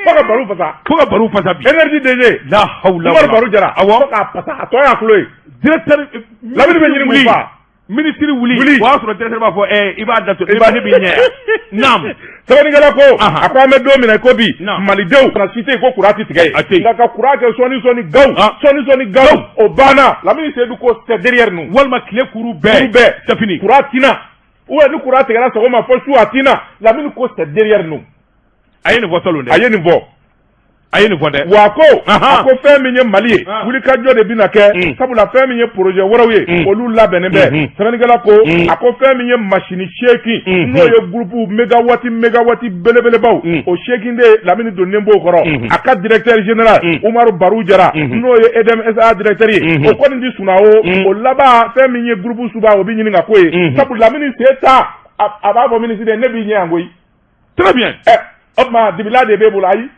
fo ka baro fasa. Fo ka baro fasa bi. Énergie DG. La hawla. Umaru Baro Jara. Awɔ. Fo k'a fasa, a tɔ y'a kulo ye. Directeur. Lamini bɛ ɲini k'u fa. Ministre wuli. Wuli. O y'a sɔrɔ directeur b'a fɔ ɛ, i b'a da to, i b'a ne b'i ɲɛ yan. Naam. Sɛbɛnnikɛla ko, a ko an bɛ don min na i ko bi, Malidenw na si tɛ yen ko courant ti tigɛ A tɛ yen. yen, nka ka courant kɛ sɔɔni sɔɔni gaw, sɔɔni sɔɔni gaw, o banna. Lamini Seyidu ko c'est derrière nous. Walima tile kuru bɛɛ. Kuru bɛɛ. C'est fini. Courant tina ou bien ni courant tigɛra sɔgɔma fo su, a tina. Lamini ko c'est derrière nous. A ye nin fɔ salon dɛ. A ye nin fɔ. A ye nin fɔ dɛ. Wa ko a ko fɛn min ye Mali ye, wulikajɔ de bɛna kɛ, sabula fɛn min ye projet wɛrɛw ye, olu labɛnnen bɛ. Sɛbɛnnikɛla ko, a ko fɛn min ye masini 8, n'o ye groupe mégawatt mégawatt belebelebaw, o 8 de Lamini donnen b'o kɔrɔ. A ka directeur général Umaru Baru Jara, n'o ye EDM SA directeur ye, o kɔni ti sunna o laban. Fɛn min ye groupe suba, o bɛ ɲini ka k'o ye, sabu Lamini se ta, a b'a fɔ ministre ye: ne b'i ɲɛ yan koyi. Très bien. Ɛ, o tuma dibila de b'e bolo. Ayi,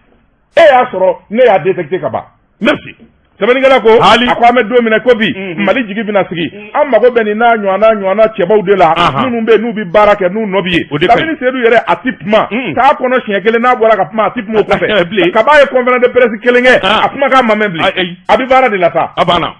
e y'a sɔrɔ ne y'a détecté ka ban. Merci. Sɛbɛnnikɛla ko, Hali. a ko an bɛ don min na ko bi, Mali jigi bɛna sigi. An mago bɛ nin n'a ɲɔgɔnna cɛbaw de la, minnu bɛ yen n'u bɛ baara kɛ n'u nɔ bi ye. O de ka ɲi. Lamini Seyidu yɛrɛ, a ti kuma k'a kɔnɔ siɲɛ kelen, n'a bɔra ka kuma, a ti kuma o kɔfɛ Bilen. Kaba ye conférence de presse kelen kɛ, a kumakan ma mɛn bilen. Ayi. A bɛ baara de la sa. A banna,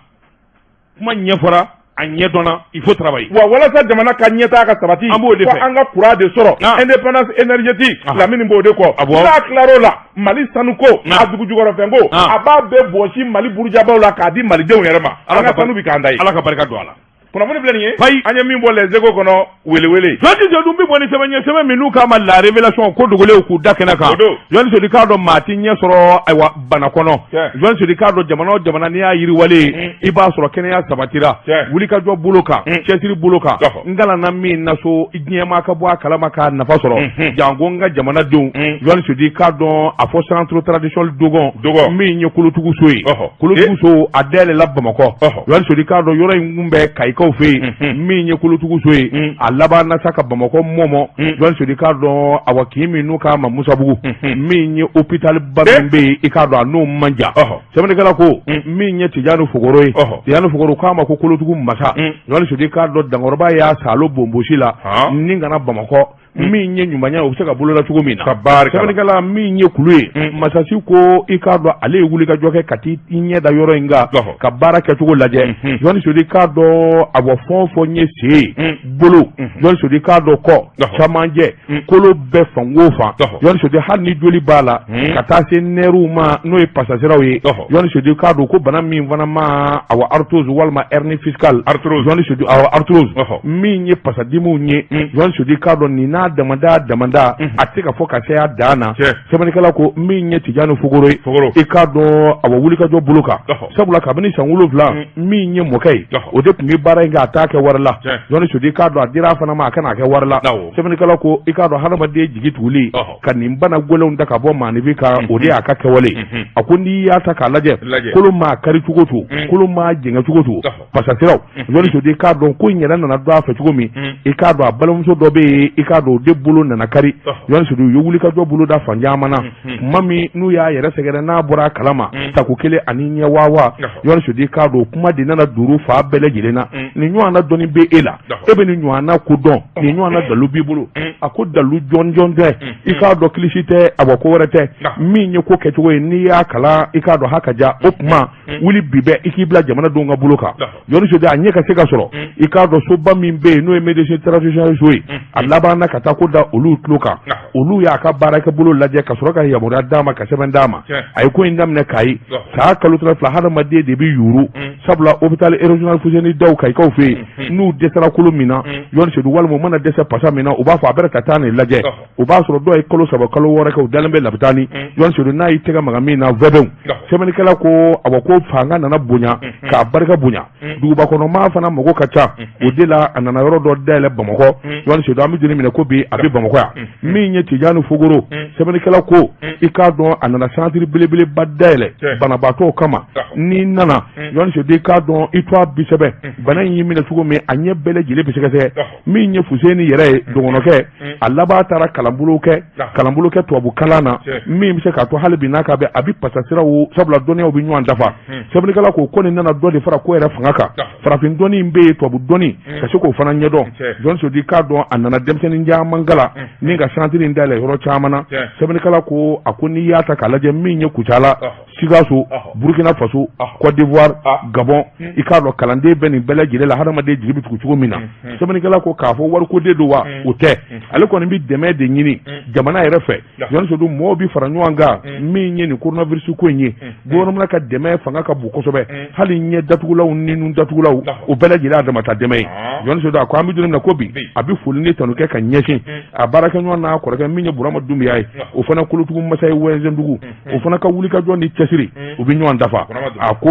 kuma ɲɛfɔra, a ɲɛdɔnna, il faut travailler. Wa walasa jamana ka ɲɛtaa ka sabati, An b'o de fo fɛ. an ka courant de sɔrɔ, indépendance énergétique. Lamini b'o de kɔ. N'a tilar'o la, Mali sanuko, a dugujukɔrɔfɛnko, a b'a bɛɛ bɔsi Mali burujabaw la k'a di Malidenw yɛrɛ ma. An ka sanu bi k'an da ye. Ala ka barika don a la. Kunnafoni filɛ nin ye. Fayi. An ye min bɔ Les Échos kɔnɔ, welewele. Jɔnni Seydou bɛ bɔ ni sɛbɛn ye, sɛbɛn min n'u k'a ma La Révélation, ko dogolenw k'u da kɛnɛ kan. O don. Jɔnni Seydou, k'a dɔn maa ti ɲɛ sɔrɔ, ayiwa, bana kɔnɔ. Jɔnni Seydou, k'a dɔn jamana o jamana, n'i y'a yiriwalen, i b'a sɔrɔ kɛnɛya sabatira. Wulikajɔ bolo kan, cɛsiri bolo kan. N kalanna min na so, diɲɛmaa ka bɔ a kalama k'a nafa sɔrɔ, janko n ka jamanadenw. Jɔnni Seydou, k'a dɔn a fɔ centre traditionnel Dogon, Dogon. min ye kolotugu so ye. Kolotugu so, a dayɛlɛla Bamakɔ. Jɔnni Seydou, k'a dɔn yɔrɔ in kun bɛ Kayikaw fɛ yen. Min ye kolotugu so ye, a laban na sa ka Bamakɔ mɔmɔ. Jɔnni Seydou, k'a dɔn awa, kin min n'u k'a ma Musabugu, min ye hôpital ba min bɛ yen, i k'a dɔn a n'o man jan. Sɛbɛnnikɛla ko min ye Tijani Fogoro ye, Tijani Fogoro k'a ma ko kolotugu masa. Jɔnni Seydou, k'a dɔn Dankɔrɔba y'a salo bonbosi la ni kana Bamakɔ, min ye ɲumanya, o bɛ se ka boloda cogo min na. Ka barika la. Sɛbɛnnikɛla, min ye kulu ye, masasi ko i k'a dɔn ale ye wulikajɔ kɛ ka t'i ɲɛ da yɔrɔ in kan ka baara kɛcogo lajɛ. Jɔnni Seydou, k'a dɔn a bɔ fɛn o fɛn ye sen ye, bolo, Jɔnni Seydou, k'a dɔn kɔ camancɛ, kolo bɛɛ fan o fan, Jɔnni Seydou, hali ni joli b'a la, ka taa se nɛriw ma, n'o ye pasasiraw ye. Jɔnni Seydou, k'a dɔn ko bana min fana ma, awa, arthrose walima hernie discale. Arthrose. Jɔnni Seydou, awa, arthrose, min ye pasadimiw ye. Jɔnni Seydou, k'a dɔn nin n'a N'a damada damada a tɛ ka fɔ ka se a dan na. Sɛbɛnnikɛla ko min ye Tijani Fogoro ye, i k'a dɔn a wulikajɔ bolo kan, sabula kabini san 7 min ye mɔkɛ ye, o de tun bɛ baara in kɛ, a t'a kɛ wari la. Jɔni Sodi, i k'a dɔn a dira a fana ma, a kana a kɛ wari la. Sɛbɛnnikɛla ko i k'a dɔn hadamaden jigi tuguli ka nin bana gɛlɛnw ta ka bɔ maaninfin kan, o de y'a ka kɛwale. A ko n'i y'a ta k'a lajɛ, kolo maa kari cogo to, kolo maa jɛngɛ cogo to, pasasiraw, Jɔni Sodi, i k'a dɔn ko in yɛrɛ nana dɔn a fɛ cogo min, i k'a dɔn a balimamuso dɔ bɛ yen, i k'a dɔn o de bolo nana kari. Jɔni Sodi, u ye wulikajɔ bolo da fan caman na. Tuma min n'u y'a yɛrɛ sɛgɛrɛ, n'a bɔra a kalama tako kelen ani ɲɛ waawa. Jɔni Sodi, i k'a dɔn kuma de nana duuru fa bɛɛ lajɛlen na. Nin ɲɔgɔnna dɔnni bɛ e la, e bɛ nin ɲɔgɔnna ko dɔn, nin ɲɔgɔnna dalu b'i bolo. A ko dalu jɔnjɔn tɛ, i k'a dɔn kilisi tɛ, a ko wɛrɛ tɛ. Min ye ko kɛcogo ye, n'i y'a kalan, i k'a dɔn ha ka ja. O tuma wuli bi bɛɛ i k'i bila jamanadenw ka bolo kan. Jɔni Sodi, a ɲɛ ka se ka sɔrɔ, i k'a dɔn soba min bɛ yen, n'o ye médecine traditionnelle so ye, a labanna ka taa ko da olu tulo kan. Olu y'a ka baarakɛ bolo lajɛ ka sɔrɔ ka yamaruya d'a ma, ka sɛbɛn d'a ma. A ye ko in daminɛ Kayi san kalo 12. Hadamaden de bɛ yuuru, sabula hôpital régional Fuseni Dawu Kayikaw fɛ yen, n'u dɛsɛra kolo min na, Jɔni Sodi, walima u mana dɛsɛ pasa min na, u b'a fɔ a bɛrɛ ka taa nin lajɛ. O b'a sɔrɔ dɔw ye kalo 3, kalo 6 kɛ, u dalen bɛ labitani. Jɔni Sodi, n'a y'i tɛgɛ maga min na, vɛbɛnw. Sɛbɛnnikɛla ko awa ko fanga nana bonya k'a barika bonya, duguba kɔnɔ maa fana mago ka ca. O de la a nana yɔrɔ dɔ dayɛlɛ Bamakɔ. Jɔni Sodi, an bɛ don minɛ ko bi a bɛ Bamakɔ yan. Min ye Tijani Fogoro, sɛbɛnnikɛla ko i k'a dɔn a nana santiri belebeleba dayɛlɛ banabaatɔw kama. N'i nana, Jɔni Sodi, i k'a dɔn i to a bi sɛbɛn bana in y'i minɛ cogo min, a ɲɛ bɛɛ lajɛlen bɛ sɛgɛsɛgɛ. Min ye Fuseni yɛrɛ ye, dɔgɔnɔkɛ, a laban taara kalanbolo kɛ, kalanbolo kɛ tubabu kalan na, min bɛ se k'a to hali bi n'a ka bɛ a bɛ pasasiraw, sabula dɔnniyaw bɛ ɲɔgɔn dafa. Sɛbɛnnikɛla ko ko nin nana dɔ de fara ko yɛrɛ fanga kan. Farafin dɔnni bɛ yen, tubabu dɔnni, ka se k'o fana ɲɛdɔn. Jɔni Sodi, k'a dɔn a nana denmisɛnnin caman kalan ni ka santiri in dayɛlɛ yɔrɔ caman na. Sɛbɛnnikɛla ko a ko n'i y'a ta k'a lajɛ, min ye Kucala, Sikaso, Burukina Faso, Côte d'Ivoire, Gabon, i k'a dɔn kalanden bɛ nin bɛɛ lajɛlen la, hadamaden jigi bɛ tugu cogo min na. Sɛbɛnnikɛla ko k'a fɔ wariko de don wa, o tɛ. Ale kɔni bɛ dɛmɛ de ɲini jamana yɛrɛ fɛ. Jɔni Sodi, mɔgɔw bɛ fara ɲɔgɔn kan. Min ye nin coronavirus ko in ye, gouvernement ka dɛmɛ fanga ka bon kosɛbɛ. Hali ɲɛ datugulaw ni nun datugulaw, o bɛɛ lajɛlen a damata dɛmɛ ye. Jɔni Sodi, a ko an bɛ don min na ko bi, a bɛ foli ni tanu kɛ ka ɲɛsin a baarakɛɲɔgɔn n'a kɔrɔkɛ min ye Burama Dunbiya ye, o fana kolotugu masa ye Wɛnzɛndugu. O fana ka wulikajɔ ni cɛsiri, u bɛ ɲɔgɔn dafa. A ko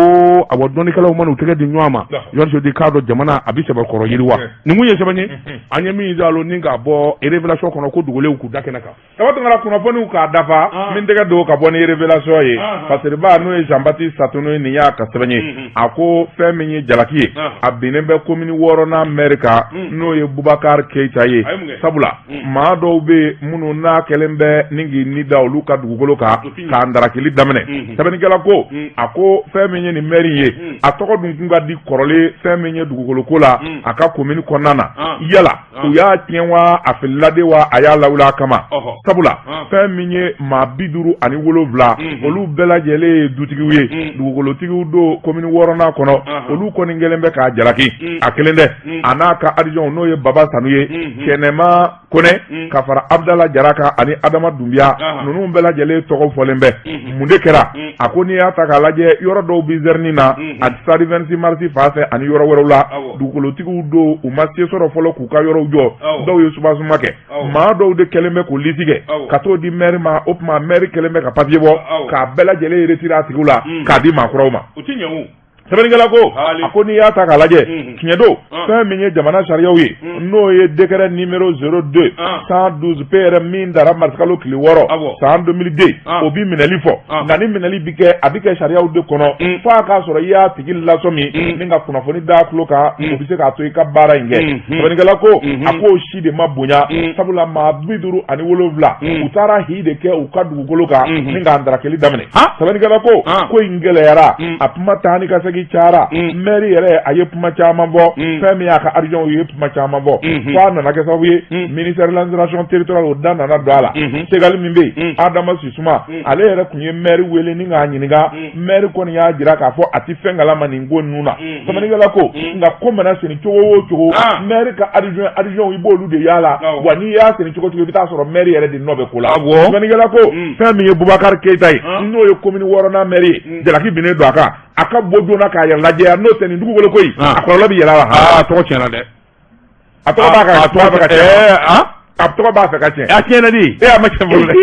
awa dɔnnikɛlaw mana u tɛgɛ di ɲɔgɔn ma, Jɔni Sodi, k'a dɔn jamana a bɛ sɛbɛkɔrɔ yiriwa. Nin kun ye sɛbɛn ye an ye min zalo ni k'a bɔ Révélation kɔnɔ, ko dogolenw k'u da kɛnɛ kan. Kaba Tunkara, kunnafoniw k'a dafa, min tɛgɛ don ka bɔ ni Révélation ye, Fasiriba, n'o ye Jean Baptiste Satono ye, nin y'a ka sɛbɛn ye. A ko fɛn min ye jalaki ye, a binnen bɛ komini 6nan mɛri kan, n'o ye Bubakari Keyita ye, sabula maa dɔw bɛ yen minnu n'a kɛlen bɛ ni k'i ni da olu ka dugukolo kan k'a ndarakili daminɛ. Sɛbɛnnikɛla ko a ko fɛn min ye nin mɛri ye, a tɔgɔ dun kun ka di kɔrɔlen fɛn min ye dugukolo ko la a ka komini kɔnɔna na. Yala u y'a tiɲɛ wa, a filila de wa, a y'a lawuli a kama? Sabula fɛn min ye maa 57, olu bɛɛ lajɛlen ye dutigiw ye, dugukolotigiw don komini 6nan kɔnɔ. Olu kɔni kɛlen bɛ k'a jalaki, a kelen dɛ, a n'a ka adjoint, n'o ye Baba Sanu ye, Kɛnɛma Kɔnɛ, ka fara Abudala Jara kan ani Adama Dunbiya, ninnu bɛɛ lajɛlen tɔgɔ fɔlen bɛ. Mun de kɛra? A ko n'i y'a ta k'a lajɛ, yɔrɔ dɔw bɛ zɛrini na, a stade 26 mars fan fɛ ani yɔrɔ wɛrɛw la, dugukolotigiw don, u ma se sɔrɔ fɔlɔ k'u ka yɔrɔw jɔ. Dɔw ye soubassement kɛ, maa dɔw de kɛlen bɛ k'o lisi kɛ ka t'o di mɛri ma. O tuma mɛri kɛlen bɛ ka papiye bɔ k'a bɛɛ lajɛlen retirer a tigiw la k'a di maa kuraw ma. Sɛbɛnnikɛla ko a ko n'i y'a ta k'a lajɛ, tiɲɛ don, fɛn min ye jamana sariyaw ye, n'o ye décret numéro 02 112 PR min dara marisikalo tile 6 san 2002, o bi minɛli fɔ. Nka ni minɛli bi kɛ, a bi kɛ sariyaw de kɔnɔ, f'a k'a sɔrɔ i y'a tigi lasɔmi ni ka kunnafoni d'a tulo kan, o bɛ se k'a to i ka baara in kɛ. Sɛbɛnnikɛla ko a k'o si de ma bonya, sabula maa 57, u taara hi de kɛ u ka dugukolo kan ni k'a ndarakeli daminɛ. Sɛbɛnnikɛla ko ko in gɛlɛyara, a kuma taa ni ka segin cayara. Mɛri yɛrɛ a ye kuma caman fɔ, fɛn min y'a ka adjoint ye kuma caman fɔ, f'a nana kɛ sababu ye ministère de l'administration territoriale, o da nana don a la. Segali min bɛ yen, Adama Sisuma, ale yɛrɛ tun ye mɛri wele ni k'a ɲininka. Mɛri kɔni y'a jira k'a fɔ a tɛ fɛn kalama nin ko ninnu na. Sɛbɛnnikɛla ko nka ko mana senni cogo o cogo, mɛri ka adjoint i b'olu de y'a la. Wa n'i y'a senni cogo cogo, i bɛ taa sɔrɔ mɛri yɛrɛ de nɔ bɛ ko la. Sɛbɛnnikɛla ko fɛn min ye Bubakari Keyita ye, n'o ye komini 6nan mɛri ye, jalaki binnen don a kan, a ka bɔ joona k'a yɛrɛ lajɛya, n'o tɛ nin dugukolo ko in, a kɔlɔlɔ bɛ yɛlɛ a la. Aa, tɔgɔ tiɲɛna dɛ. A tɔgɔ b'a kan, a tɔgɔ bɛ ka tiɲɛ. A tɔgɔ b'a fɛ ka tiɲɛ. A tiɲɛna de. E, a ma tiɲɛ fɔlɔ dɛ,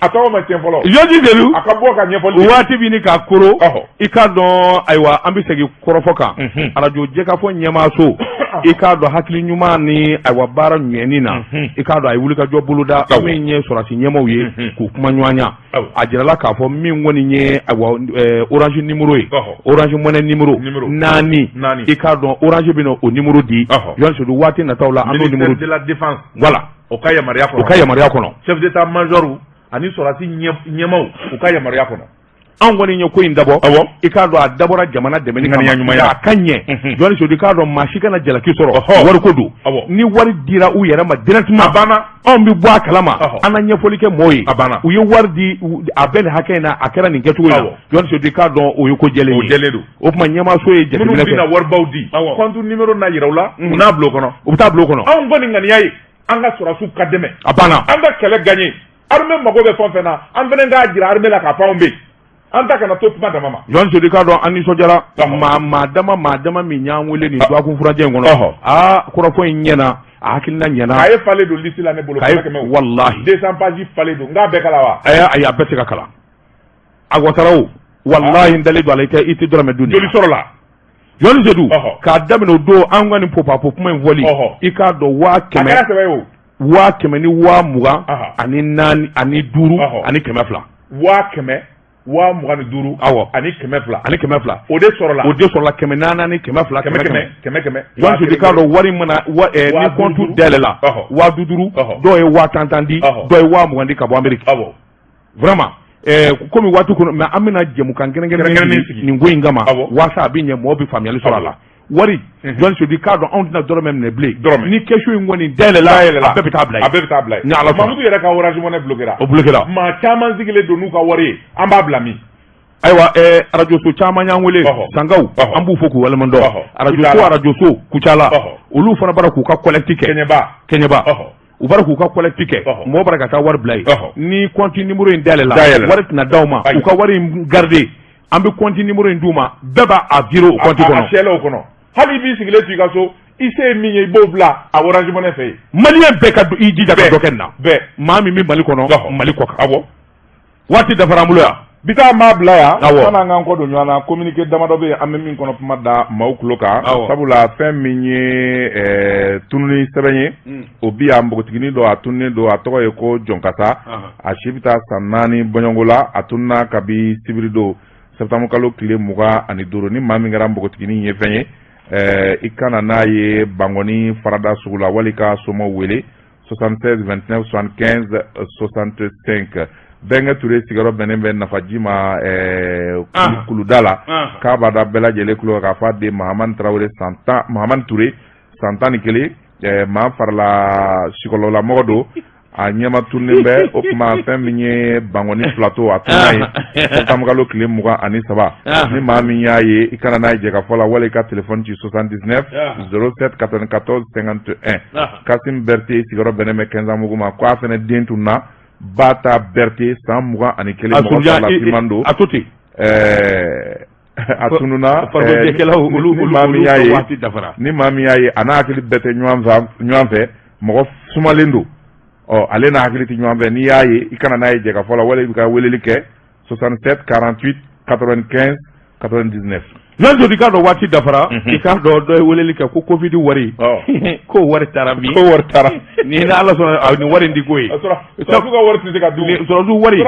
a tɔgɔ ma tiɲɛ fɔlɔ. Jɔnji Sedu. A ka bɔ ka ɲɛfɔli kɛ. Waati bɛ ɲini ka koro. I k'a dɔn, ayiwa, an bɛ segin kɔrɔfɔ kan. Arajo jɛkafɔ ɲɛmaaso, i k'a dɔn, hakili ɲuman ni, ayiwa, baara ɲɛni na, i k'a dɔn, a ye wulikajɔ boloda min ye sɔrɔdasi ɲɛmaaw ye k'u kuma ɲɔgɔnya. A jirala k'a fɔ min kɔni ye, ayiwa, Orange numéro ye, Orange Money numéro 4, i k'a dɔn, Orange bɛna o numéro di Jɔn Sedu waati nataw la. An b'o numéro de la défense. Voilà. O ka yamaruya kɔnɔ. O ka yamaruya kɔnɔ. Chef d'état major ani sɔrɔdasi ɲɛmaaw, u ka yamaruya kɔnɔ. Anw kɔni ye ko in dabɔ, i k'a dɔn, a dabɔra jamana dɛmɛni kama ɲumanya. A ka ɲɛ. Jɔn Sedu, i k'a dɔn, maa si kana jalaki sɔrɔ, wariko don. Ni wari dira u yɛrɛ ma directement, a banna. Anw bɛ bɔ a kalama, an na ɲɛfɔli kɛ mɔɔw ye. A banna. U ye wari di a bɛɛ nin hakɛ in na, a kɛra nin kɛcogo in na. Jɔn Sedu, i k'a dɔn, o ye ko jɛlen ye. O jɛlen don. O tuma, ɲɛmaaso ye jateminɛ kɛ. Minnu bɛna waribaw di, compte numéro na yira u la, u n'a bila o kɔnɔ. U bɛ taa bila o kɔnɔ. Anw kɔni ŋaniya ye an ka sɔrɔdasiw ka dɛmɛ. A banna. An ka kɛlɛ gagner, armée mago bɛ fɛn o fɛn na, an fana k'a jira armée la k'a fɔ anw bɛ yen, an ta kana to kuma dama ma. Jɔn Sedu, k'a dɔn, an nisɔndiyara. Maa dama maa dama min y'an wele nin dɔgɔkun furancɛ in kɔnɔ, aa, kɔrɔfɔ in ɲɛna, a hakilina ɲɛna. Kaye falen don liste la ne bolo. Kaye 100. Walahi. 200 pages falen don, n k'a bɛɛ kalan wa? Ayi ayi, a bɛɛ tɛ se ka kalan. A wasara o, walahi, n dalen don a la, i tɛ dɔrɔmɛ dun. Joli sɔrɔ la? Jɔn Sedu, k'a daminɛ o don an ka nin popapo kuma in fɔli, i k'a dɔn, 100 000. A kɛra sɛbɛ ye o. 124 500. 100 000, 25 000. Awɔ. Ani 200. Ani 200. O de sɔrɔla. O de sɔrɔla, 400 ni 200. Kɛmɛ kɛmɛ kɛmɛ kɛmɛ. Jɔn Sedu, k'a dɔn, wari mana wa ni compte dayɛlɛla, 5000 5000, dɔw ye 10 000 10 di, dɔw ye 20 000 di ka bɔ Amérique. Vraiment, komi waati kɔnɔ, mais an bɛna jɛmukan kɛrɛnkɛrɛnnen sigi nin ko in kama, waasa a bɛ ɲɛ, mɔgɔw bɛ faamuyali sɔrɔ a la. Wari, Jɔn Sedu, k'a dɔn, anw tɛna dɔrɔmɛ minɛ bilen. Dɔrɔmɛ. Ni kɛsu in kɔni dayɛlɛla, a bɛɛ bɛ taa bila yen. A bɛɛ bɛ taa bila yen. Ni Ala sɔnna. Mamudu yɛrɛ ka Orange Money bloqué O bloqué Maa caman sigilen don n'u ka wari ye, an b'a bila min? Ayiwa, arajoso caman y'an wele, sankaw, an b'u fo k'u waleɲuman dɔn. Arajoso, arajoso Kucala, olu fana bara k'u ka collecte kɛ. Kɛɲɛba. Kɛɲɛba, u bara k'u ka collecte kɛ, mɔgɔ bara ka taa wari bila yen. Ni compte numéro in dayɛlɛla, wari tɛna d'aw ma, u ka wari in garder. An bɛ compte numéro in d'u ma, bɛɛ b'a a virer o compte kɔnɔ. A fiyɛlɛ o kɔnɔ. Hali i b'i sigilen to i ka so, i se ye min ye, i b'o bila a Orange Money fɛ yen. Maliyɛn bɛɛ ka i jija ka dɔ kɛ nin na. Bɛɛ. Maa min bɛ Mali kɔnɔ, Mali kɔ kan. Waati dafara an bolo yan. Bi taa maa bila yan. San'an k'an kɔ don ɲɔgɔn na, communiqué damadɔ bɛ yen, an bɛ min kɔnɔ kuma da maaw tulo kan. Sabula fɛn min ye tununi sɛbɛn ye, o bi yan, npogotiginin dɔ, a tununnen don, a tɔgɔ ye ko Jɔnkasa, a si bɛ taa san 4 bɔɲɔgɔnko la. A tununna kabi sibiri don, septembre kalo tile 25. Ni maa min kɛra npogotiginin ye fɛn ye, i ka na n'a ye Bankɔni farada sugu la, wali ka somaw wele 76 29 75 65. Bɛnkɛ Ture sigiyɔrɔ bɛnnen bɛ Nafaji ma kuluda la, k'a b'a da bɛɛ lajɛlen tulo kan k'a fɔ a den Mahamani Tarawele, san 10, Mahamani Ture, san 11, maa farala sikɔlɔlamɔgɔ don, a ɲɛma tununnen bɛ. O tuma, fɛn min ye Bankɔni plateau, a tununna yen septembre kalo tile 23. Ni maa min y'a ye, i kana n'a ye jɛkafɔ la, wali i ka téléphone ci 79 07 94 51. Kasim Berete sigiyɔrɔ bɛnnen bɛ Kɛnzanbugu ma, ko a fana den tununna, Bata Berete, san 21, mɔgɔ farala finman don. A to ten. A tununna. Farikoloɲɛnajɛkɛlaw olu Ni maa min y'a ye, waati dafara. Ni maa min y'a ye, a n'a hakili bɛɛ tɛ ɲɔgɔn fɛ, mɔgɔ sumalen don, ɔ, ale n'a hakili tɛ ɲɔgɔn fɛ. N'i y'a ye, i kana n'a ye jɛkafɔ la, wala i bɛ ka weleli kɛ 67 48 95 99. Jɔn Sedu, i k'a dɔn, waati dafara. I k'a dɔn, dɔ ye weleli kɛ ko Covid wari, ko wari taara min? Ko wari taara. Ni Ala sɔnna, nin wari in di ko ye. Sɔrɔdasiw ka wari tɛ se ka dun. Sɔrɔdasiw wari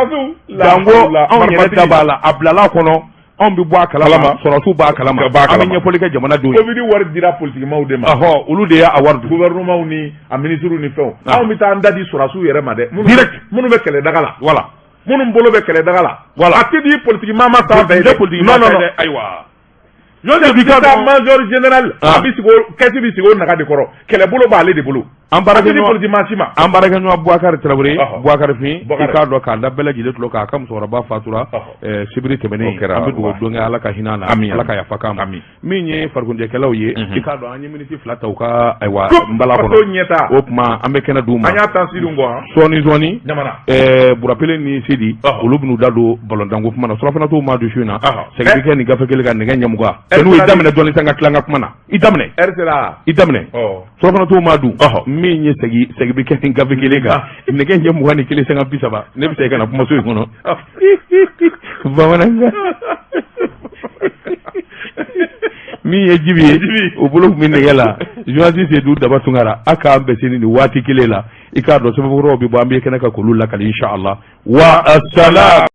janko, anw yɛrɛ da b'a la, a bilala kɔnɔ, anw bɛ bɔ a kalama, sɔrɔdasiw b'a kalama, an bɛ ɲɛfɔli kɛ jamanadenw ye. Covid wari dira politikimaw de ma. Olu de y'a wari dun. Gouvernement ni a ministres ni fɛnw. Anw bɛ taa an da di sɔrɔdasiw yɛrɛ ma dɛ. Direct. Minnu bɛ kɛlɛdaga la. Voilà. Minnu bolo bɛ kɛlɛdaga la. Voilà. A tɛ di politiki maa ma sanfɛ dɛ. Politiki maa non non. Ayiwa. Jɔn Sedu, k'a dɔn, major général, a bɛ sigi o kɛsi bɛ sigi o naga de kɔrɔ, kɛlɛbolo b'ale de bolo. An baarakɛ politiki maa si ma. An baarakɛɲɔgɔn Bubakari Tarawele, Bubakari Fin, i k'a dɔn, k'a da bɛɛ lajɛlen tulo kan, a ka musokɔrɔba fatura sibiri tɛmɛnen. An bɛ dugawu don kɛ, Ala ka hinɛ a la, Ala ka yafa k'a ma. Min ye farikoloɲɛnajɛkɛlaw ye, i k'a dɔn, an ye miniti 2 ta u ka, ayiwa, nbala kɔnɔ. O tuma, an bɛ kɛnɛ d'u ma. An y'a tan siri kɔ. Sɔɔni sɔɔni, Burapele ni Sidi, olu bɛn'u da don balontanko kuma na. Surafana t'u ma du su in na, segin bɛ kɛ nin gafe kelen kan nɛgɛ ɲɛ 20. Senu, i daminɛ dɔɔni sa, ka tila n ka kuma na, i daminɛ. Heure sera. I daminɛ. Surɔfana ma dun. Min ye segi segi bɛ kɛ nin gafe kelen kan, nɛgɛ ɲɛ 21 sanga 30, ne bɛ segin ka na kumaso in kɔnɔ bamanankan. Min ye Jibi ye, o bolo tun bɛ nɛgɛ la, journaliste Seydou Daba Tunkara. A k'an bɛn sini nin waati kelen la. I k'a dɔn, sɛbɛnfuraw bɛ bɔ, an bɛ kɛnɛ kan k'olu lakali, inshallah. Wa salam.